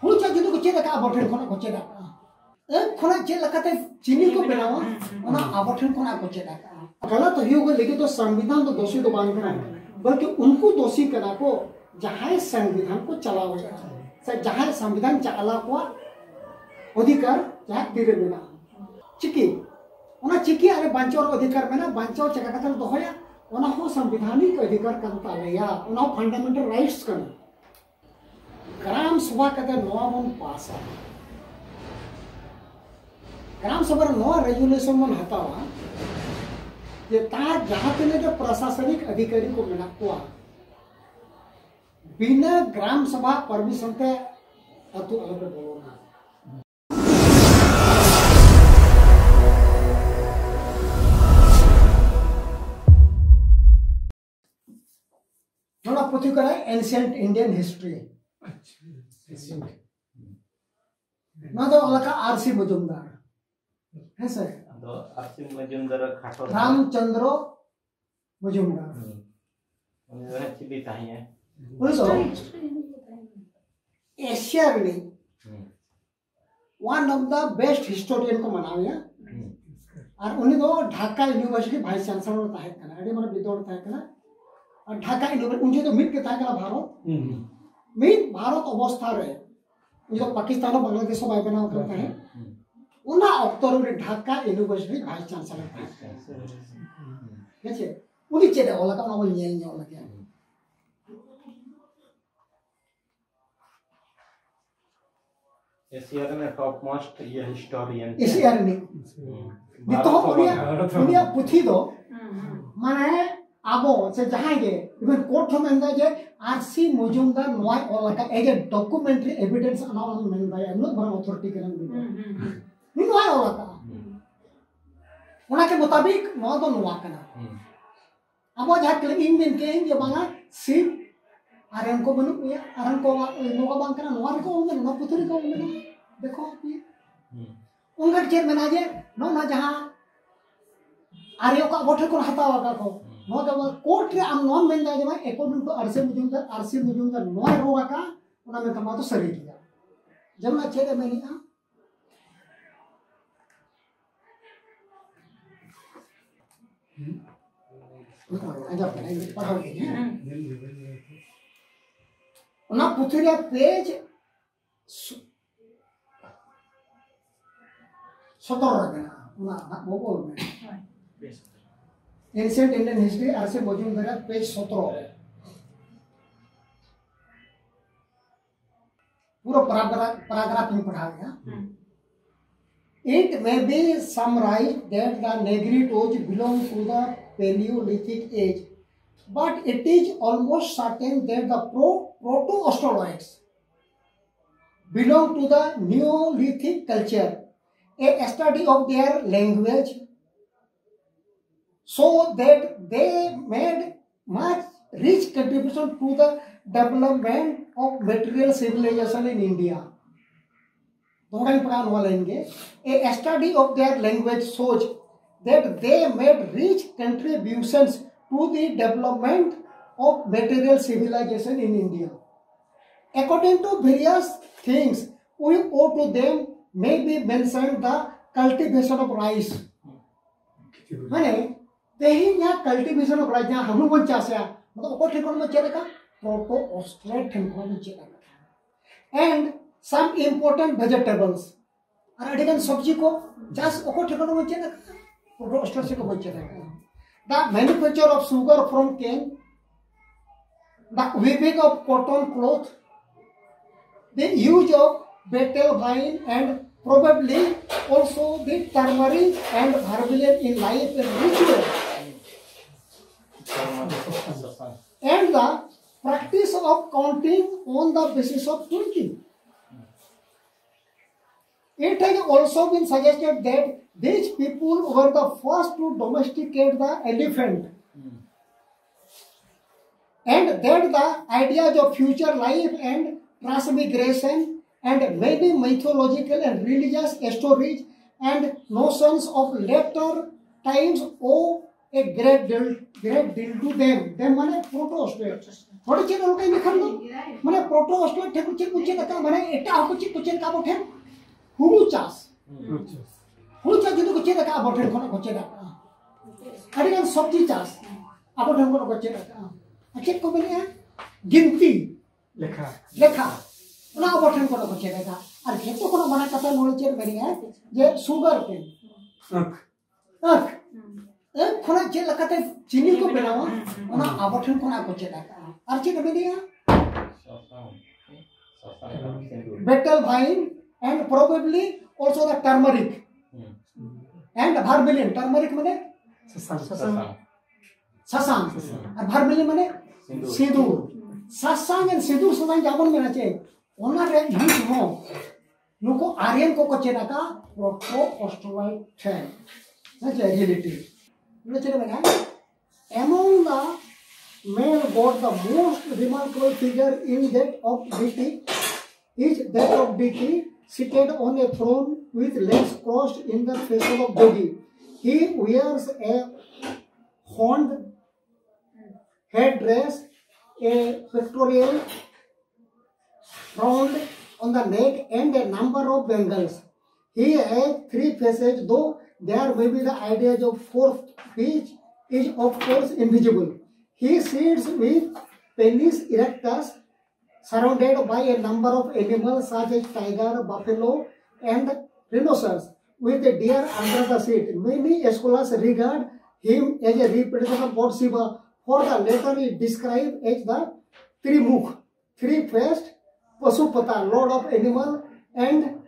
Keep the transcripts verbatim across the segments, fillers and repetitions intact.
ᱦᱩᱲᱩ ᱪᱟᱥ ᱡᱩᱫᱤ ᱠᱚ ᱪᱮᱫ ᱟᱠᱟᱫᱼᱟ, ᱟᱵᱚ ᱴᱷᱮᱱ ᱠᱷᱚᱱᱟᱜ ᱠᱚ ᱪᱮᱫ ᱟᱠᱟᱫᱼᱟ᱾ ᱟᱹᱠ ᱠᱷᱚᱱᱟᱜ ᱪᱮᱫ ᱞᱮᱠᱟᱛᱮ ᱪᱤᱱᱤ ᱠᱚ ᱵᱮᱱᱟᱣᱟ, ᱚᱱᱟ ᱟᱵᱚ ᱴᱷᱮᱱ ᱠᱷᱚᱱᱟᱜ ᱠᱚ ᱪᱮᱫ ᱟᱠᱟᱫᱼᱟ᱾ ᱜᱟᱞᱟᱛ ᱦᱩᱭᱩᱜ ᱞᱟᱹᱜᱤᱫ ᱫᱚ ᱥᱚᱝᱵᱤᱫᱷᱟᱱ ᱫᱚ ᱫᱳᱥᱤ ᱫᱚ ᱵᱟᱝ ᱠᱟᱱᱟ, ᱵᱚᱞᱠᱤ ᱩᱱᱠᱩ ᱫᱳᱥᱤ ᱠᱟᱱᱟ ᱠᱚ, ᱡᱟᱦᱟᱸᱭ ᱥᱚᱝᱵᱤᱫᱷᱟᱱ ᱠᱚ ᱪᱟᱞᱟᱣ ᱮᱫᱟ, ᱥᱮ ᱡᱟᱦᱟᱸᱭ ᱥᱚᱝᱵᱤᱫᱷᱟᱱ ᱪᱟᱞᱟᱣ ᱠᱚᱣᱟᱜ ᱚᱫᱷᱤᱠᱟᱨ ᱡᱟᱦᱟᱸ ᱛᱤᱨᱮ ᱢᱮᱱᱟᱜᱼᱟ᱾ ᱪᱤᱠᱤ, ᱚᱱᱟ ᱪᱤᱠᱤ ᱟᱞᱮ ᱵᱟᱧᱪᱟᱣ ᱨᱮ ᱚᱫᱷᱤᱠᱟᱨ ᱢᱮᱱᱟᱜᱼᱟ, ᱵᱟᱧᱪᱟᱣ ᱪᱮᱠᱟ ᱠᱟᱛᱮ ᱞᱮ ᱫᱚᱦᱚᱭᱟ, ᱚᱱᱟ ᱦᱚᱸ ᱥᱚᱝᱵᱤᱫᱷᱟᱱᱤᱠ ᱚᱫᱷᱤᱠᱟᱨ ᱠᱟᱱ ᱛᱟᱞᱮᱭᱟ, ᱚᱱᱟ ᱦᱚᱸ ᱯᱷᱟᱱᱰᱟᱢᱮᱱᱴᱟᱞ ᱨᱟᱭᱤᱴᱥ ᱠᱟᱱᱟ᱾ ᱜᱨᱟᱢ ᱥᱚᱵᱷᱟ ᱠᱟᱛᱮ ᱱᱚᱣᱟ ᱵᱚᱱ ᱯᱟᱥᱟ, ᱜᱨᱟᱢ ᱥᱚᱵᱷᱟ ᱨᱮ ᱱᱚᱣᱟ ᱨᱮᱡᱩᱞᱮᱥᱚᱱ ᱵᱚᱱ ᱦᱟᱛᱟᱣᱟ ᱡᱮ ᱛᱟᱨ ᱡᱟᱦᱟᱸ ᱛᱤᱱᱟᱹᱜ ᱜᱮ ᱯᱨᱚᱥᱟᱥᱚᱱᱤᱠ ᱚᱫᱷᱤᱠᱟᱨᱤ ᱠᱚ ᱢᱮᱱᱟᱜ ᱠᱚᱣᱟ, ᱵᱤᱱᱟᱹ ᱜᱨᱟᱢ ᱥᱚᱵᱷᱟ ᱯᱟᱨᱢᱤᱥᱚᱱ ᱛᱮ ᱟᱹᱛᱩ ᱟᱞᱚᱯᱮ ᱵᱚᱞᱚᱱᱟ᱾ ᱱᱚᱣᱟ ᱯᱩᱛᱷᱤ ᱠᱟᱱᱟ Ancient Indian History᱾ ᱱᱚᱣᱟ ᱫᱚ ᱚᱞ ᱟᱠᱟᱫ ᱟᱨ ᱥᱤ ᱢᱚᱡᱩᱢᱫᱟᱨ᱾ ᱦᱮᱸ ᱥᱮ? ᱟᱫᱚ ᱟᱨ ᱥᱤ ᱢᱚᱡᱩᱢᱫᱟᱨ ᱠᱷᱟᱴᱚ ᱫᱷᱟᱨᱟ᱾ ᱨᱟᱢᱪᱚᱸᱫᱽᱨᱚ ᱢᱚᱡᱩᱢᱫᱟᱨ᱾ ᱦᱩᱸ᱾ ᱩᱱᱤ ᱫᱚ ᱦᱟᱸᱜ ᱪᱤᱞᱤ ᱛᱟᱦᱮᱸᱭᱟ? ᱩᱱᱤ ᱫᱚ ᱮᱥᱤᱭᱟ ᱨᱤᱱᱤᱡ ᱦᱩᱸ᱾ One of the best historian ᱠᱚ ᱢᱟᱱᱟᱣᱮᱭᱟ᱾ ᱦᱩᱸ᱾ ᱟᱨ ᱩᱱᱤ ᱫᱚ ᱰᱷᱟᱠᱟ ᱤᱭᱩᱱᱤᱵᱷᱟᱨᱥᱤᱴᱤ ᱵᱷᱟᱭᱤᱥ ᱪᱟᱱᱥᱮᱞᱚᱨ ᱛᱟᱦᱮᱸ ᱠᱟᱱᱟ, ᱟᱹᱰᱤ ᱢᱟᱨᱟᱝ ᱵᱤᱫᱽᱣᱟᱱ ᱛᱟᱦᱮᱸ ᱠᱟᱱᱟ᱾ ᱟᱨ ᱰᱷᱟᱠᱟ ᱤᱭᱩᱱᱤᱵᱷᱟᱨᱥᱤᱴᱤ ᱩᱱ ᱡᱚᱠᱷᱚᱱ ᱫᱚ ᱢᱤᱫ ᱜᱮ ᱛᱟᱦᱮᱸ ᱠᱟᱱᱟ ᱵᱷᱟᱨᱚᱛ᱾ ᱦᱩᱸ᱾ ᱢᱤᱫ ᱵᱷᱟᱨᱚᱛ ᱚᱵᱚᱥᱛᱷᱟ ᱨᱮ ᱩᱱᱤ ᱫᱚ ᱯᱟᱠᱤᱥᱛᱟᱱ ᱦᱚᱸ ᱵᱟᱝᱞᱟᱫᱮᱥ ᱦᱚᱸ ᱵᱟᱭ ᱵᱮᱱᱟᱣ ᱠᱟᱱ ᱛᱟᱦᱮᱸᱫ᱾ ᱦᱩᱸ᱾ ᱚᱱᱟ ᱚᱠᱛᱚ ᱨᱮ ᱩᱱᱤ ᱰᱷᱟᱠᱟ ᱤᱭᱩᱱᱤᱵᱷᱟᱨᱥᱤᱴᱤ ᱵᱷᱟᱭᱤᱥ ᱪᱟᱱᱥᱮᱞᱚᱨ ᱛᱟᱦᱮᱸ ᱠᱟᱱᱟ᱾ ᱦᱩᱸ᱾ ᱦᱮᱸ ᱪᱮ? ᱩᱱᱤ ᱪᱮᱫ ᱮ ᱚᱞ ᱟᱠᱟᱫ, ᱚᱱᱟ ᱵᱚᱱ ᱧᱮᱞ ᱧᱚᱜ ᱞᱮᱜᱮ᱾ ᱮᱥᱤᱭᱟ ᱨᱮᱱ ᱴᱚᱯ ᱢᱳᱥᱴ ᱤᱭᱟᱹ ᱦᱤᱥᱴᱳᱨᱤᱭᱟᱱ᱾ ᱮᱥᱤᱭᱟ ᱨᱤᱱᱤᱡ᱾ ᱦᱩᱸ᱾ ᱱᱤᱛᱚᱜ ᱦᱚᱸ ᱵᱷᱟᱨᱚᱛ ᱦᱚᱸ ᱩᱱᱤᱭᱟᱜ, ᱵᱟᱝ᱾ ᱩᱱᱤᱭᱟᱜ ᱯᱩᱛᱷᱤ ᱫᱚ, ᱦᱩᱸ, ᱦᱩᱸ᱾ ᱢᱟᱱᱮ, ᱟᱵᱚ ᱥᱮ ᱡᱟᱦᱟᱸᱭ ᱜᱮ, even court ᱦᱚᱸ ᱢᱮᱱᱫᱟ ᱡᱮ ᱟᱨ ᱥᱤ ᱢᱚᱡᱩᱢᱫᱟᱨ ᱱᱚᱣᱟᱭ ᱚᱞ ᱟᱠᱟᱫ, as a documentary evidence, ᱱᱚᱣᱟ ᱢᱮᱱᱫᱟᱭ, ᱩᱱᱟᱹᱜ ᱢᱟᱨᱟᱝ ᱚᱛᱷᱚᱨᱤᱴᱤ ᱠᱟᱱᱟ ᱩᱱᱤ ᱫᱚ᱾ ᱦᱩᱸ, ᱦᱩᱸ, ᱦᱩᱸ᱾ ᱱᱩᱭ ᱱᱚᱣᱟᱭ ᱚᱞ ᱟᱠᱟᱫᱼᱟ᱾ ᱦᱩᱸ᱾ ᱚᱱᱟ ᱠᱮ ᱢᱩᱛᱟᱵᱤᱠ ᱱᱚᱣᱟ ᱫᱚ ᱱᱚᱣᱟ ᱠᱟᱱᱟ᱾ ᱦᱩᱸ᱾ ᱟᱵᱚ ᱡᱟᱦᱟᱸ ᱠᱞᱮᱢ, ᱤᱧ ᱢᱮᱱ ᱠᱮᱫ ᱟᱹᱧ ᱡᱮ ᱵᱟᱝᱟ, ᱥᱤᱵ ᱟᱨ ᱮᱢ ᱠᱚ ᱵᱟᱹᱱᱩᱜ ᱜᱮᱭᱟ, ᱟᱨ ᱮᱢ ᱠᱚ ᱱᱚᱣᱟ ᱵᱟᱝ ᱠᱟᱱᱟ, ᱱᱚᱣᱟ ᱨᱮᱠᱚ ᱚᱞ ᱢᱮᱱᱟᱜᱼᱟ, ᱱᱚᱣᱟ ᱯᱩᱛᱷᱤ ᱨᱮᱠᱚ ᱚᱞ ᱢᱮᱱᱟᱜᱼᱟ, ᱫᱮᱠᱷᱚ ᱟᱯᱮ᱾ ᱦᱩᱸ᱾ ᱚᱱᱠᱟ ᱪᱮᱫ ᱢᱮᱱᱟᱜᱼᱟ ᱡᱮ ᱱᱚᱜᱼᱚ ᱱᱚᱣᱟ ᱡᱟᱦᱟᱸ ᱟᱨᱮ ᱚᱠᱟ ᱟᱵᱚ ᱴᱷᱮᱱ ᱠᱷᱚᱱ ᱦᱟᱛᱟᱣ ᱟᱠᱟᱫ ᱠᱚ, ᱦᱩᱸ᱾ ᱱᱚᱣᱟ ᱫᱚ ᱟᱵᱚ ᱠᱳᱨᱴ ᱨᱮ ᱟᱢ ᱱᱚᱣᱟᱢ ᱢᱮᱱ ᱫᱟᱲᱮᱭᱟᱜᱼᱟ ᱡᱮ ᱵᱟᱝ, according to ᱟᱨ ᱥᱤ ᱢᱚᱡᱩᱢᱫᱟᱨ, ᱟᱨ ᱥᱤ ᱢᱚᱡᱩᱢᱫᱟᱨ ᱱᱚᱣᱟᱭ ᱨᱚᱲ ᱟᱠᱟᱫᱼᱟ, ᱚᱱᱟ ᱢᱮᱱᱛᱮ ᱱᱚᱣᱟ ᱫᱚ ᱥᱟᱹᱨᱤ ᱜᱮᱭᱟ᱾ ᱡᱮᱢᱚᱱ ᱪᱮᱫ ᱮ ᱢᱮᱱᱮᱜᱼᱟ? ᱟᱸᱡᱚᱢ ᱯᱮ, ᱯᱟᱲᱦᱟᱣ ᱞᱮᱜᱮ, ᱦᱮᱸ? ᱚᱱᱟ ᱯᱩᱛᱷᱤ ᱨᱮ ᱯᱮᱡᱽ ᱥᱚ-, ᱥᱚᱛᱨᱚ ᱨᱮ ᱢᱮᱱᱟᱜᱼᱟ, ᱚᱱᱟ ᱱᱟᱜ ᱵᱚ ᱚᱞ ᱢᱮ᱾ Ancient Indian History, ᱟᱨ ᱥᱤ ᱢᱚᱡᱩᱢᱫᱟᱨ, ᱯᱮᱡᱽ ᱥᱚᱛᱨᱚ ᱨᱮ᱾ ᱯᱩᱨᱟᱹ paragraph, paragraph ᱤᱧ ᱯᱟᱲᱦᱟᱣᱮᱫᱼᱟ᱾ It may be summarized that the Negrituj belong to the Paleolithic age, but it is almost certain that the pro-, proto-Australoids belong to the Neolithic culture. A study of their language so that they made much rich contribution to the development of material civilization in India. ᱫᱚᱦᱲᱟᱧ ᱯᱟᱲᱦᱟᱣ ᱱᱚᱣᱟ line ᱜᱮ, A study of their language shows that they made rich contributions to the development of material civilization in India. According to various things we owe to them, may be mentioned the cultivation of rice. ᱢᱟᱱᱮ ᱛᱮᱦᱮᱧ ᱡᱟᱦᱟᱸ cultivation of rice, ᱡᱟᱦᱟᱸ ᱦᱩᱲᱩ ᱵᱚᱱ ᱪᱟᱥᱮᱜᱼᱟ, ᱚᱱᱟ ᱫᱚ ᱚᱠᱚᱭ ᱴᱷᱮᱱ ᱠᱷᱚᱱ ᱵᱚᱱ ᱪᱮᱫ ᱟᱠᱟᱫᱟ? Proto-Australoid ᱴᱷᱮᱱ ᱠᱷᱚᱱ ᱵᱚᱱ ᱪᱮᱫ ᱟᱠᱟᱫᱟ᱾ And some important vegetables, ᱟᱨ ᱟᱹᱰᱤ ᱜᱟᱱ ᱥᱚᱵᱽᱡᱤ ᱠᱚ ᱪᱟᱥ ᱚᱠᱚᱭ ᱴᱷᱮᱱ ᱠᱷᱚᱱ ᱵᱚᱱ ᱪᱮᱫ ᱟᱠᱟᱫᱟ? Proto-Australoid ᱥᱮᱫ ᱠᱷᱚᱱ ᱵᱚᱱ ᱪᱮᱫ ᱟᱠᱟᱫᱟ᱾ The manufacture of sugar from cane, the weaving of cotton cloth, the use of betel vine and probably also the turmeric and vermilion in life and ritual, and the practice of counting on the basis of twenty. It has also been suggested that these people were the first to domesticate the elephant, and that the ideas of future life and transmigration and many mythological and religious stories and notions of later times owe A great deal, great deal to them. Them ᱢᱟᱱᱮ proto-Australoid. ᱱᱚᱰᱮ ᱪᱮᱫ ᱚᱞ ᱠᱟᱜ ᱤᱧ ᱞᱮᱠᱷᱟᱱ ᱫᱚ? ᱢᱟᱱᱮ proto-Australoid ᱴᱷᱮᱱ ᱠᱚ ᱪᱮᱫ ᱠᱚ ᱪᱮᱫ ᱟᱠᱟᱫ? ᱢᱟᱱᱮ ᱮᱴᱟᱜ ᱦᱚᱲ ᱠᱚ ᱪᱮᱫ ᱠᱚ ᱪᱮᱫ ᱟᱠᱟᱫ ᱟᱵᱚ ᱴᱷᱮᱱ? ᱦᱩᱲᱩ ᱪᱟᱥ᱾ ᱦᱩᱲᱩ ᱪᱟᱥ ᱡᱩᱫᱤ ᱠᱚ ᱪᱮᱫ ᱟᱠᱟᱫ, ᱟᱵᱚ ᱴᱷᱮᱱ ᱠᱷᱚᱱᱟᱜ ᱠᱚ ᱪᱮᱫ ᱟᱠᱟᱫᱼᱟ᱾ ᱟᱹᱰᱤ ᱜᱟᱱ ᱥᱚᱵᱽᱡᱤ ᱪᱟᱥ ᱟᱵᱚ ᱴᱷᱮᱱ ᱠᱷᱚᱱᱟᱜ ᱠᱚ ᱪᱮᱫ ᱟᱠᱟᱫᱼᱟ᱾ ᱟᱨ ᱪᱮᱫ ᱠᱚ ᱢᱮᱱᱮᱫᱼᱟ? ᱜᱤᱱᱛᱤ, ᱞᱮᱠᱷᱟ᱾ ᱞᱮᱠᱷᱟ, ᱚᱱᱟ ᱟᱵᱚ ᱴᱷᱮᱱ ᱠᱷᱚᱱᱟᱜ ᱠᱚ ᱪᱮᱫ ᱟᱠᱟᱫᱼᱟ᱾ ᱟᱨ ᱡᱚᱛᱚ ᱠᱷᱚᱱᱟᱜ ᱢᱟᱨᱟᱝ ᱠᱟᱛᱷᱟ ᱱᱚᱰᱮ ᱪᱮᱫ ᱢᱮᱱᱮᱫᱼᱟ? ᱡᱮ sugar cane, ᱟᱸᱠ᱾ ᱟᱸᱠ᱾ ᱟᱸᱠ ᱠᱷᱚᱱᱟᱜ ᱪᱮᱫ ᱞᱮᱠᱟᱛᱮ ᱪᱤᱱᱤ ᱠᱚ ᱵᱮᱱᱟᱣᱟ, ᱚᱱᱟ ᱟᱵᱚ ᱴᱷᱮᱱ ᱠᱷᱚᱱᱟᱜ ᱠᱚ ᱪᱮᱫ ᱟᱠᱟᱫᱼᱟ᱾ ᱟᱨ ᱪᱮᱫ ᱮ ᱢᱮᱱᱮᱫᱼᱟ? Betel vine and probably also the turmeric and vermilion. Turmeric ᱢᱟᱱᱮ ᱥᱟᱥᱟᱝ᱾ ᱥᱟᱥᱟᱝ᱾ ᱥᱟᱥᱟᱝ᱾ ᱟᱨ vermilion ᱢᱟᱱᱮ ᱥᱤᱸᱫᱩᱨ᱾ ᱥᱤᱸᱫᱩᱨ᱾ ᱥᱟᱥᱟᱝ and ᱥᱤᱸᱫᱩᱨ ᱥᱟᱥᱟᱝ ᱡᱟᱦᱟᱸ ᱵᱚᱱ ᱢᱮᱱᱟ ᱪᱮ, ᱚᱱᱟ ᱨᱮ ᱡᱩᱛ ᱦᱚᱸ ᱱᱩᱠᱩ ᱟᱨᱭᱟᱱ ᱠᱚᱠᱚ ᱪᱮᱫ ᱟᱠᱟᱫ proto-Australoid ᱴᱷᱮᱱ᱾ ᱦᱮᱸ ᱪᱮ, reality᱾ ᱚᱱᱟ ᱪᱮᱫ ᱮ ᱢᱮᱱᱟ? Among the male gods, the most remarkable figure in that of deity is that of deity seated on a throne with legs crossed in the fashion of yogi. He wears a horned headdress, a pectoral crown on the neck, and a number of bangles. He has three faces, though there may be the idea of fourth, which is of course invisible. He sits with penis erectus, surrounded by a number of animals such as tiger, buffalo, and rhinoceros, with a deer under the seat. Many scholars regard him as a representative of God Shiva, for the latter is described as the Trimukh, three-faced Pashupata, lord of animal, and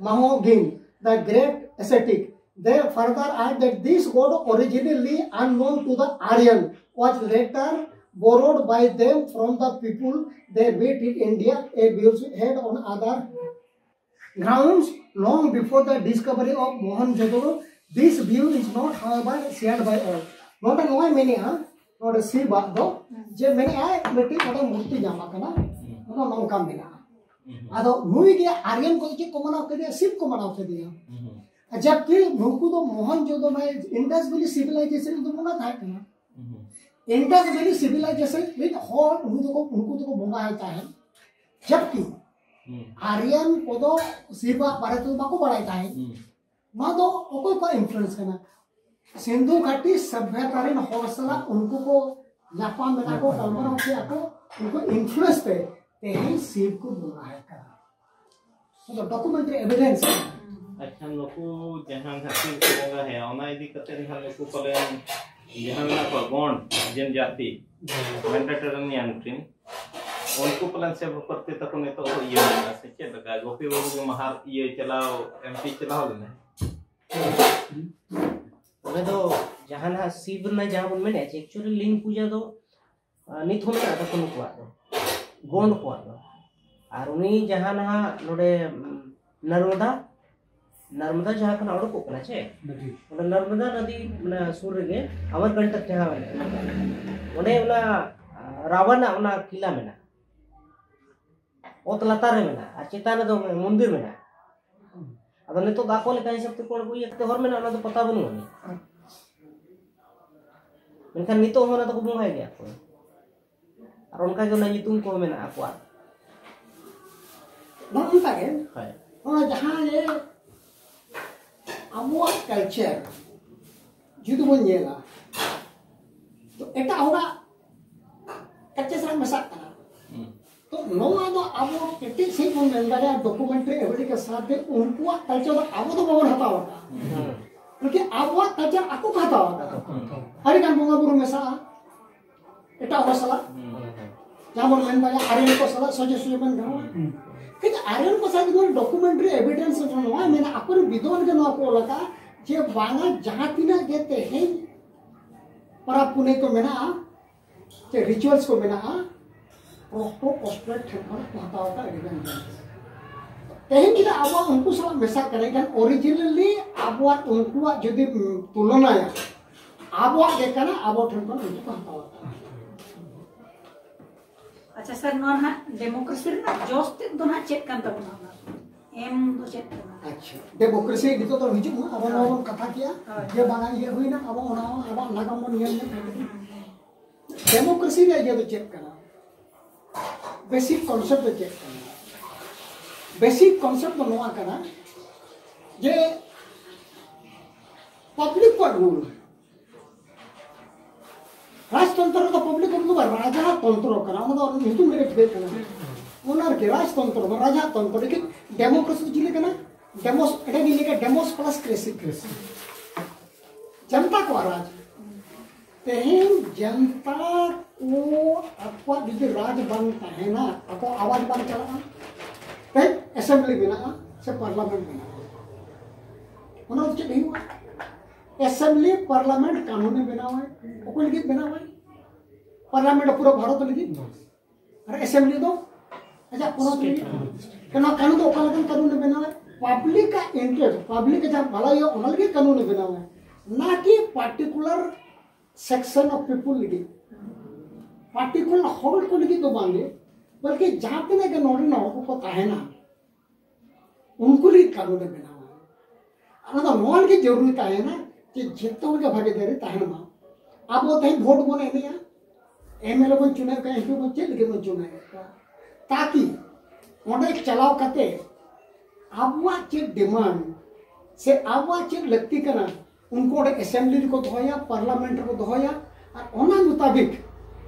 Mahogin, the great ascetic. They further add that this god, originally unknown to the Aryan, was later borrowed by them from the people they met in India, a view held on other grounds long before the discovery of Mohenjo-daro. This view is not, however, shared by all. ᱱᱚᱰᱮ ᱱᱚᱣᱟᱭ ᱢᱮᱱᱮᱜᱼᱟ, ᱱᱚᱰᱮ ᱥᱤᱵ ᱟᱜ ᱫᱚ, ᱡᱮ ᱢᱮᱱᱮᱜᱼᱟᱭ ᱢᱤᱫᱴᱤᱡ ᱚᱸᱰᱮ ᱢᱩᱨᱛᱤ ᱧᱟᱢ ᱟᱠᱟᱱᱟ, ᱚᱱᱟ ᱱᱚᱝᱠᱟ ᱢᱮᱱᱟᱜᱼᱟ᱾ ᱟᱫᱚ ᱱᱩᱭ ᱜᱮ ᱟᱨᱭᱟᱱ ᱠᱚ ᱪᱮᱫ ᱠᱚ ᱢᱟᱱᱟᱣ ᱠᱮᱫᱮᱭᱟ? ᱥᱤᱵ ᱠᱚ ᱢᱟᱱᱟᱣ ᱠᱮᱫᱮᱭᱟ᱾ ᱡᱟᱵᱠᱤ ᱱᱩᱠᱩ ᱫᱚ ᱢᱚᱦᱮᱱᱡᱳᱫᱚᱲᱳ ᱢᱟᱱᱮ Indus Valley Civilization ᱫᱚ ᱵᱚᱸᱜᱟ ᱛᱟᱦᱮᱸ ᱠᱟᱱᱟ᱾ Indus Valley Civilization ᱨᱮᱱ ᱦᱚᱲ ᱩᱱᱠᱩ ᱫᱚᱠᱚ ᱩᱱᱠᱩ ᱫᱚᱠᱚ ᱵᱚᱸᱜᱟᱭ ᱛᱟᱦᱮᱸᱫ᱾ ᱡᱟᱵᱠᱤ ᱟᱨᱭᱟᱱ ᱠᱚᱫᱚ ᱥᱤᱵ ᱟᱜ ᱵᱟᱨᱮ ᱛᱮᱫᱚ ᱵᱟᱠᱚ ᱵᱟᱲᱟᱭ ᱛᱟᱦᱮᱸᱫ᱾ ᱱᱚᱣᱟ ᱫᱚ ᱚᱠᱚᱭ ᱠᱚᱣᱟᱜ influence ᱠᱟᱱᱟ? ᱥᱤᱱᱫᱷᱩ ᱜᱷᱟᱴᱤ ᱥᱚᱵᱷᱭᱚᱛᱟ ᱨᱮᱱ ᱦᱚᱲ ᱥᱟᱞᱟᱜ ᱩᱱᱠᱩ ᱠᱚ ᱧᱟᱯᱟᱢ ᱮᱱᱟ ᱠᱚ, ᱜᱟᱞᱢᱟᱨᱟᱣ ᱠᱮᱫᱟ ᱠᱚ, ᱩᱱᱠᱩ influence ᱛᱮ ᱛᱮᱦᱮᱧ ᱥᱤᱵ ᱠᱚ ᱵᱚᱸᱜᱟᱭ ᱠᱟᱱᱟ᱾ ᱱᱚᱣᱟ ᱫᱚ documentary evidence ᱠᱟᱱᱟ᱾ ᱟᱪᱪᱷᱟ, ᱱᱩᱠᱩ ᱡᱟᱦᱟᱸ ᱜᱷᱟᱴᱤ ᱨᱮᱠᱚ ᱵᱚᱸᱜᱟ ᱦᱮᱸ, ᱚᱱᱟ ᱤᱫᱤ ᱠᱟᱛᱮ ᱱᱟᱦᱟᱜ ᱱᱩᱠᱩ ᱯᱟᱞᱮᱱ ᱡᱟᱦᱟᱸ ᱢᱮᱱᱟᱜ ᱠᱚᱣᱟ ᱜᱚᱸᱰ ᱡᱟᱹᱛᱤ, ᱢᱮᱰᱤᱴᱮᱨᱮᱱᱤᱭᱟᱱ ᱨᱮᱱ, ᱩᱱᱠᱩ ᱯᱟᱞᱮᱱ ᱥᱮ ᱵᱷᱚᱠᱛᱤ ᱛᱟᱠᱚ ᱱᱤᱛᱚᱜ ᱦᱚᱸ ᱤᱭᱟᱹ ᱢᱮᱱᱟᱜᱼᱟ ᱥᱮ ᱪᱮᱫ ᱞᱮᱠᱟ? ᱜᱳᱯᱤ ᱵᱟᱹᱵᱩ ᱜᱮ ᱢᱟᱦᱟᱨ ᱤᱭᱟᱹ ᱪᱟᱞᱟᱣ, ᱮᱢᱯᱤ ᱪᱟᱞᱟᱣ ᱞᱮᱱᱟᱭ᱾ ᱚᱸᱰᱮ ᱫᱚ ᱡᱟᱦᱟᱸ ᱱᱟᱦᱟᱜ ᱥᱤᱵ ᱨᱮᱱᱟᱜ ᱡᱟᱦᱟᱸ ᱵᱚᱱ ᱢᱮᱱᱮᱫᱼᱟ, actually ᱞᱤᱝᱜ ᱯᱩᱡᱟ ᱫᱚ, ᱟᱸ, ᱱᱤᱛ ᱦᱚᱸ ᱢᱮᱱᱟᱜ ᱛᱟᱠᱚ ᱱᱩᱠᱩᱣᱟᱜ ᱫᱚ, ᱜᱚᱸᱰ ᱠᱚᱣᱟᱜ ᱫᱚ᱾ ᱟᱨ ᱩᱱᱤ ᱡᱟᱦᱟᱸ ᱱᱟᱦᱟᱜ ᱱᱚᱰᱮ, ᱩᱢ, ᱱᱟᱨᱢᱚᱫᱟ, ᱱᱟᱨᱢᱚᱫᱟ ᱡᱟᱦᱟᱸ ᱠᱷᱚᱱᱟᱜ ᱚᱰᱚᱠᱚᱜ ᱠᱟᱱᱟ ᱪᱮ, ᱚᱸᱰᱮ ᱱᱟᱨᱢᱚᱫᱟ ᱱᱚᱫᱤ ᱢᱟᱱᱮ ᱥᱩᱨ ᱨᱮᱜᱮ ᱟᱢᱟᱨᱠᱚᱱᱴᱚᱠ ᱡᱟᱦᱟᱸ ᱢᱮᱱᱟᱜᱼᱟ, ᱚᱸᱰᱮ ᱚᱱᱟ, ᱟᱸ, ᱨᱟᱵᱚᱱᱟᱜ ᱚᱱᱟ ᱠᱤᱞᱟ ᱢᱮᱱᱟᱜᱼᱟ᱾ ᱚᱛ ᱞᱟᱛᱟᱨ ᱨᱮ ᱢᱮᱱᱟᱜᱼᱟ ᱟᱨ ᱪᱮᱛᱟᱱ ᱨᱮᱫᱚ ᱢᱚᱱᱫᱤᱨ ᱢᱮᱱᱟᱜᱼᱟ᱾ ᱟᱫᱚ ᱱᱤᱛᱚᱜ ᱫᱚ ᱟᱠᱚ ᱞᱮᱠᱟ ᱦᱤᱥᱟᱹᱵ ᱛᱮᱠᱚ ᱟᱬᱜᱚᱭᱟ, ᱦᱚᱨ ᱢᱮᱱᱟᱜᱼᱟ, ᱚᱱᱟ ᱫᱚ ᱯᱟᱛᱟ ᱵᱟᱹᱱᱩᱜ ᱟᱹᱱᱤᱡ᱾ ᱢᱮᱱᱠᱷᱟᱱ ᱱᱤᱛᱚᱜ ᱦᱚᱸ ᱚᱱᱟ ᱫᱚᱠᱚ ᱵᱚᱸᱜᱟᱭ ᱜᱮᱭᱟ ᱠᱚ᱾ ᱟᱨ ᱚᱱᱠᱟ ᱜᱮ ᱚᱱᱟ ᱧᱩᱛᱩᱢ ᱠᱚᱦᱚᱸ ᱢᱮᱱᱟᱜᱼᱟ ᱟᱠᱚᱣᱟᱜ᱾ ᱱᱚᱜᱼᱚ ᱱᱚᱝᱠᱟ ᱜᱮ, ᱦᱳᱭ᱾ ᱚᱱᱟ ᱡᱟᱦᱟᱸ ᱜᱮ ᱟᱵᱚᱣᱟᱜ culture ᱡᱩᱫᱤ ᱵᱚᱱ ᱧᱮᱞᱟ, ᱛᱚ ᱮᱴᱟᱜ ᱦᱚᱲᱟᱜ culture ᱥᱟᱞᱟᱜ ᱢᱮᱥᱟᱜ ᱠᱟᱱᱟ᱾ ᱛᱚ ᱱᱚᱣᱟ ᱫᱚ ᱟᱵᱚ ᱠᱮᱴᱮᱡ ᱥᱟᱺᱦᱤᱡ ᱵᱚᱱ ᱢᱮᱱ ᱫᱟᱲᱮᱭᱟᱜᱼᱟ, documentary evidence ᱥᱟᱶᱛᱮ ᱩᱱᱠᱩᱣᱟᱜ culture ᱫᱚ ᱟᱵᱚ ᱫᱚ ᱵᱟᱵᱚᱱ ᱦᱟᱛᱟᱣ ᱟᱠᱟᱫᱼᱟ, ᱵᱚᱞᱠᱤ ᱟᱵᱚᱣᱟᱜ culture ᱟᱠᱚ ᱠᱚ ᱦᱟᱛᱟᱣ ᱟᱠᱟᱫᱼᱟ᱾ ᱟᱹᱰᱤ ᱜᱟᱱ ᱵᱚᱸᱜᱟ ᱵᱩᱨᱩ ᱢᱮᱥᱟᱜᱼᱟ ᱮᱴᱟᱜ ᱦᱚᱲ ᱥᱟᱞᱟᱜ, ᱡᱟᱦᱟᱸ ᱵᱚᱱ ᱢᱮᱱ ᱫᱟᱲᱮᱭᱟᱜᱼᱟ ᱟᱨᱭᱟᱱ ᱠᱚ ᱥᱟᱞᱟᱜ ᱥᱚᱡᱷᱮ ᱥᱚᱡᱷᱮ ᱢᱮᱱ ᱜᱟᱱᱚᱜᱼᱟ᱾ ᱠᱤᱱᱛᱩ ᱟᱨᱭᱟᱱ ᱠᱚ ᱥᱟᱞᱟᱜ ᱡᱩᱫᱤ documentary evidence ᱱᱚᱣᱟ ᱢᱮᱱᱟᱜᱼᱟ, ᱟᱠᱚᱨᱮᱱ ᱵᱤᱫᱽᱣᱟᱱ ᱜᱮ ᱱᱚᱣᱟ ᱠᱚ ᱚᱞ ᱟᱠᱟᱫᱼᱟ ᱡᱮ ᱵᱟᱝᱟ, ᱡᱟᱦᱟᱸ ᱛᱤᱱᱟᱹᱜ ᱜᱮ ᱛᱮᱦᱮᱧ ᱯᱚᱨᱚᱵᱽ ᱯᱩᱱᱟᱹᱭ ᱠᱚ ᱢᱮᱱᱟᱜᱼᱟ, ᱪᱮ rituals ᱠᱚ ᱢᱮᱱᱟᱜᱼᱟ, ᱯᱨᱚᱠᱴᱳ ᱠᱚᱥᱴᱨᱮᱴ ᱴᱷᱮᱱ ᱠᱷᱚᱱ ᱠᱚ ᱦᱟᱛᱟᱣ ᱟᱠᱟᱫ ᱟᱹᱰᱤ ᱜᱟᱱ ᱡᱤᱱᱤᱥ᱾ ᱛᱮᱦᱮᱧ ᱡᱩᱫᱤ ᱟᱵᱚᱣᱟᱜ ᱩᱱᱠᱩ ᱥᱟᱞᱟᱜ ᱢᱮᱥᱟᱜ ᱠᱟᱱᱟ, ᱮᱱᱠᱷᱟᱱ originally ᱟᱵᱚᱣᱟᱜ ᱩᱱᱠᱩᱣᱟᱜ ᱡᱩᱫᱤ ᱛᱩᱞᱚᱱᱟᱭᱟ, ᱟᱵᱚᱣᱟᱜ ᱜᱮ ᱠᱟᱱᱟ, ᱟᱵᱚ ᱴᱷᱮᱱ ᱠᱷᱚᱱ ᱩᱱᱠᱩ ᱠᱚ ᱦᱟᱛᱟᱣ ᱟᱠᱟᱫᱼᱟ᱾ ᱟᱪᱪᱷᱟ ᱥᱟᱨ, ᱱᱚᱣᱟ ᱱᱟᱦᱟᱜ democracy ᱨᱮᱱᱟᱜ ᱡᱚᱥ ᱛᱮᱫ ᱫᱚ ᱱᱟᱦᱟᱜ ᱪᱮᱫ ᱠᱟᱱ ᱛᱟᱵᱚᱱᱟ ᱚᱱᱟ? ᱮᱢ ᱫᱚ ᱪᱮᱫ ᱠᱟᱱᱟ? ᱟᱪᱪᱷᱟ, ᱰᱮᱢᱳᱠᱨᱮᱥᱤ ᱱᱤᱛᱚᱜ ᱫᱚ ᱦᱤᱡᱩᱜ ᱢᱟ, ᱟᱵᱚ ᱱᱚᱣᱟ ᱵᱚᱱ ᱠᱟᱛᱷᱟ ᱠᱮᱜᱼᱟ ᱡᱮ ᱵᱟᱝᱟ ᱤᱭᱟᱹ ᱦᱩᱭᱱᱟ, ᱟᱵᱚ ᱚᱱᱟ ᱦᱚᱸ ᱟᱵᱚᱣᱟᱜ ᱱᱟᱜᱟᱢ ᱵᱚᱱ ᱧᱮᱞ ᱧᱚᱜ ᱠᱮᱫᱟ᱾ ᱰᱮᱢᱳᱠᱨᱮᱥᱤ ᱨᱮᱭᱟᱜ ᱤᱭᱟᱹ ᱫᱚ ᱪᱮᱫ ᱠᱟᱱᱟ? ᱵᱮᱥᱤᱠ ᱠᱚᱱᱥᱮᱯᱴ ᱫᱚ ᱪᱮᱫ ᱠᱟᱱᱟ? ᱵᱮᱥᱤᱠ ᱠᱚᱱᱥᱮᱯᱴ ᱫᱚ ᱱᱚᱣᱟ ᱠᱟᱱᱟ ᱡᱮ ᱯᱟᱵᱽᱞᱤᱠ ᱠᱚᱣᱟᱜ ᱨᱩᱞ᱾ ᱨᱟᱡᱽᱛᱚᱱᱛᱨᱚ ᱫᱚ ᱯᱟᱵᱽᱞᱤᱠ ᱨᱩᱞ ᱫᱚ ᱵᱟᱝ, ᱨᱟᱡᱟ ᱴᱚᱱᱛᱨᱚ ᱠᱟᱱᱟ, ᱚᱱᱟ ᱫᱚ ᱧᱩᱛᱩᱢ ᱨᱮᱜᱮ ᱴᱷᱤᱠᱟᱹᱜ ᱠᱟᱱᱟ᱾ ᱚᱱᱟ ᱨᱮᱜᱮ ᱨᱟᱡᱽᱛᱚᱱᱛᱨᱚ ᱫᱚ ᱨᱟᱡᱟ ᱴᱚᱱᱛᱨᱚ, ᱞᱮᱠᱤᱱ ᱰᱮᱢᱳᱠᱨᱮᱥᱤ ᱫᱚ ᱪᱤᱞᱤ ᱠᱟᱱᱟ? ᱰᱮᱢᱳᱥ, ᱮᱴᱟᱜ ᱫᱤᱱ ᱞᱮᱠᱟ ᱰᱮᱢᱳᱥ ᱯᱞᱟᱥ ᱠᱨᱮᱥᱤ, ᱠᱨᱮᱥᱤ᱾ ᱡᱚᱱᱛᱟ ᱠᱚᱣᱟᱜ ᱨᱟᱡᱽ᱾ ᱛᱮᱦᱮᱧ ᱡᱚᱱᱛᱟ ᱠᱚ ᱟᱠᱚᱣᱟᱜ ᱡᱩᱫᱤ ᱨᱟᱡᱽ ᱵᱟᱝ ᱛᱟᱦᱮᱱᱟ, ᱟᱠᱚᱣᱟᱜ ᱟᱣᱟᱡᱽ ᱵᱟᱝ ᱪᱟᱞᱟᱜᱼᱟ, ᱛᱮᱦᱮᱧ ᱮᱥᱮᱢᱵᱞᱤ ᱢᱮᱱᱟᱜᱼᱟ ᱥᱮ ᱯᱟᱨᱞᱟᱢᱮᱱᱴ ᱢᱮᱱᱟᱜᱼᱟ, ᱚᱱᱟ ᱫᱚ ᱪᱮᱫ ᱦᱩᱭᱩᱜᱼᱟ? ᱮᱥᱮᱢᱵᱞᱤ ᱯᱟᱨᱞᱟᱢᱮᱱᱴ ᱠᱟᱹᱱᱩᱱᱮ ᱵᱮᱱᱟᱣᱟᱭ᱾ ᱚᱠᱚᱭ ᱞᱟᱹᱜᱤᱫ ᱵᱮᱱᱟᱣᱟᱭ? ᱯᱟᱨᱞᱟᱢᱮᱱᱴ ᱯᱩᱨᱟᱹ ᱵᱷᱟᱨᱚᱛ ᱞᱟᱹᱜᱤᱫ᱾ ᱟᱨ ᱮᱥᱮᱢᱵᱞᱤ ᱫᱚ ᱟᱡᱟᱜ ᱯᱚᱱᱚᱛ ᱞᱟᱹᱜᱤᱫ᱾ ᱱᱚᱣᱟ ᱠᱟᱹᱱᱩᱱ ᱫᱚ ᱚᱠᱟ ᱞᱮᱠᱟᱱ ᱠᱟᱹᱱᱩᱱᱮ ᱵᱮᱱᱟᱣᱟᱭ? ᱯᱟᱵᱽᱞᱤᱠ ᱟᱜ ᱤᱱᱴᱟᱨᱮᱥᱴ, ᱯᱟᱵᱽᱞᱤᱠ ᱟᱜ ᱡᱟᱦᱟᱸ ᱵᱷᱟᱞᱟᱭ ᱦᱩᱭᱩᱜᱼᱟ, ᱚᱱᱟ ᱞᱟᱹᱜᱤᱫ ᱠᱟᱹᱱᱩᱱᱮ ᱵᱮᱱᱟᱣᱟᱭ, ᱱᱟ ᱠᱤ ᱯᱟᱨᱴᱤᱠᱩᱞᱟᱨ ᱥᱮᱠᱥᱚᱱ ᱚᱯᱷ ᱯᱤᱯᱩᱞ ᱞᱟᱹᱜᱤᱫ, ᱯᱟᱨᱴᱤᱠᱩᱞᱟᱨ ᱦᱚᱲ ᱠᱚ ᱞᱟᱹᱜᱤᱫ ᱫᱚ ᱵᱟᱝᱜᱮ, ᱵᱚᱞᱠᱤ ᱡᱟᱦᱟᱸ ᱛᱤᱱᱟᱹᱜ ᱜᱮ ᱱᱚᱰᱮᱱ ᱦᱚᱲ ᱠᱚᱠᱚ ᱛᱟᱦᱮᱱᱟ, ᱩᱱᱠᱩ ᱞᱟᱹᱜᱤᱫ ᱠᱟᱹᱱᱩᱱᱮ ᱵᱮᱱᱟᱣᱟ᱾ ᱚᱱᱟ ᱫᱚ ᱱᱚᱣᱟ ᱞᱟᱹᱜᱤᱫ ᱡᱟᱹᱨᱩᱨᱤ ᱛᱟᱦᱮᱱᱟ ᱡᱮ ᱡᱚᱛᱚ ᱦᱚᱲ ᱜᱮ ᱵᱷᱟᱜᱤᱫᱟᱨᱤ ᱛᱟᱦᱮᱱ ᱢᱟ᱾ ᱟᱵᱚ ᱛᱮᱦᱮᱧ ᱵᱷᱳᱴ ᱵᱚᱱ ᱮᱢᱮᱜᱼᱟ, ᱮᱢ ᱮᱞ ᱮ ᱵᱚᱱ ᱪᱩᱱᱟᱹᱣᱮᱫ ᱠᱚᱣᱟ, ᱮᱢ ᱯᱤ ᱵᱚᱱ ᱪᱮᱫ ᱞᱟᱹᱜᱤᱫ ᱵᱚᱱ ᱪᱩᱱᱟᱹᱣᱮᱫ ᱠᱚᱣᱟ? ᱛᱟᱠᱤ ᱚᱸᱰᱮ ᱪᱟᱞᱟᱣ ᱠᱟᱛᱮ ᱟᱵᱚᱣᱟᱜ ᱪᱮᱫ ᱰᱤᱢᱟᱱᱰ ᱥᱮ ᱟᱵᱚᱣᱟᱜ ᱪᱮᱫ ᱞᱟᱹᱠᱛᱤ ᱠᱟᱱᱟ, ᱩᱱᱠᱩ ᱚᱸᱰᱮ ᱮᱥᱮᱢᱵᱞᱤ ᱨᱮᱠᱚ ᱫᱚᱦᱚᱭᱟ, ᱯᱟᱨᱞᱟᱢᱮᱱᱴ ᱨᱮᱠᱚ ᱫᱚᱦᱚᱭᱟ, ᱟᱨ ᱚᱱᱟ ᱢᱩᱛᱟᱵᱤᱠ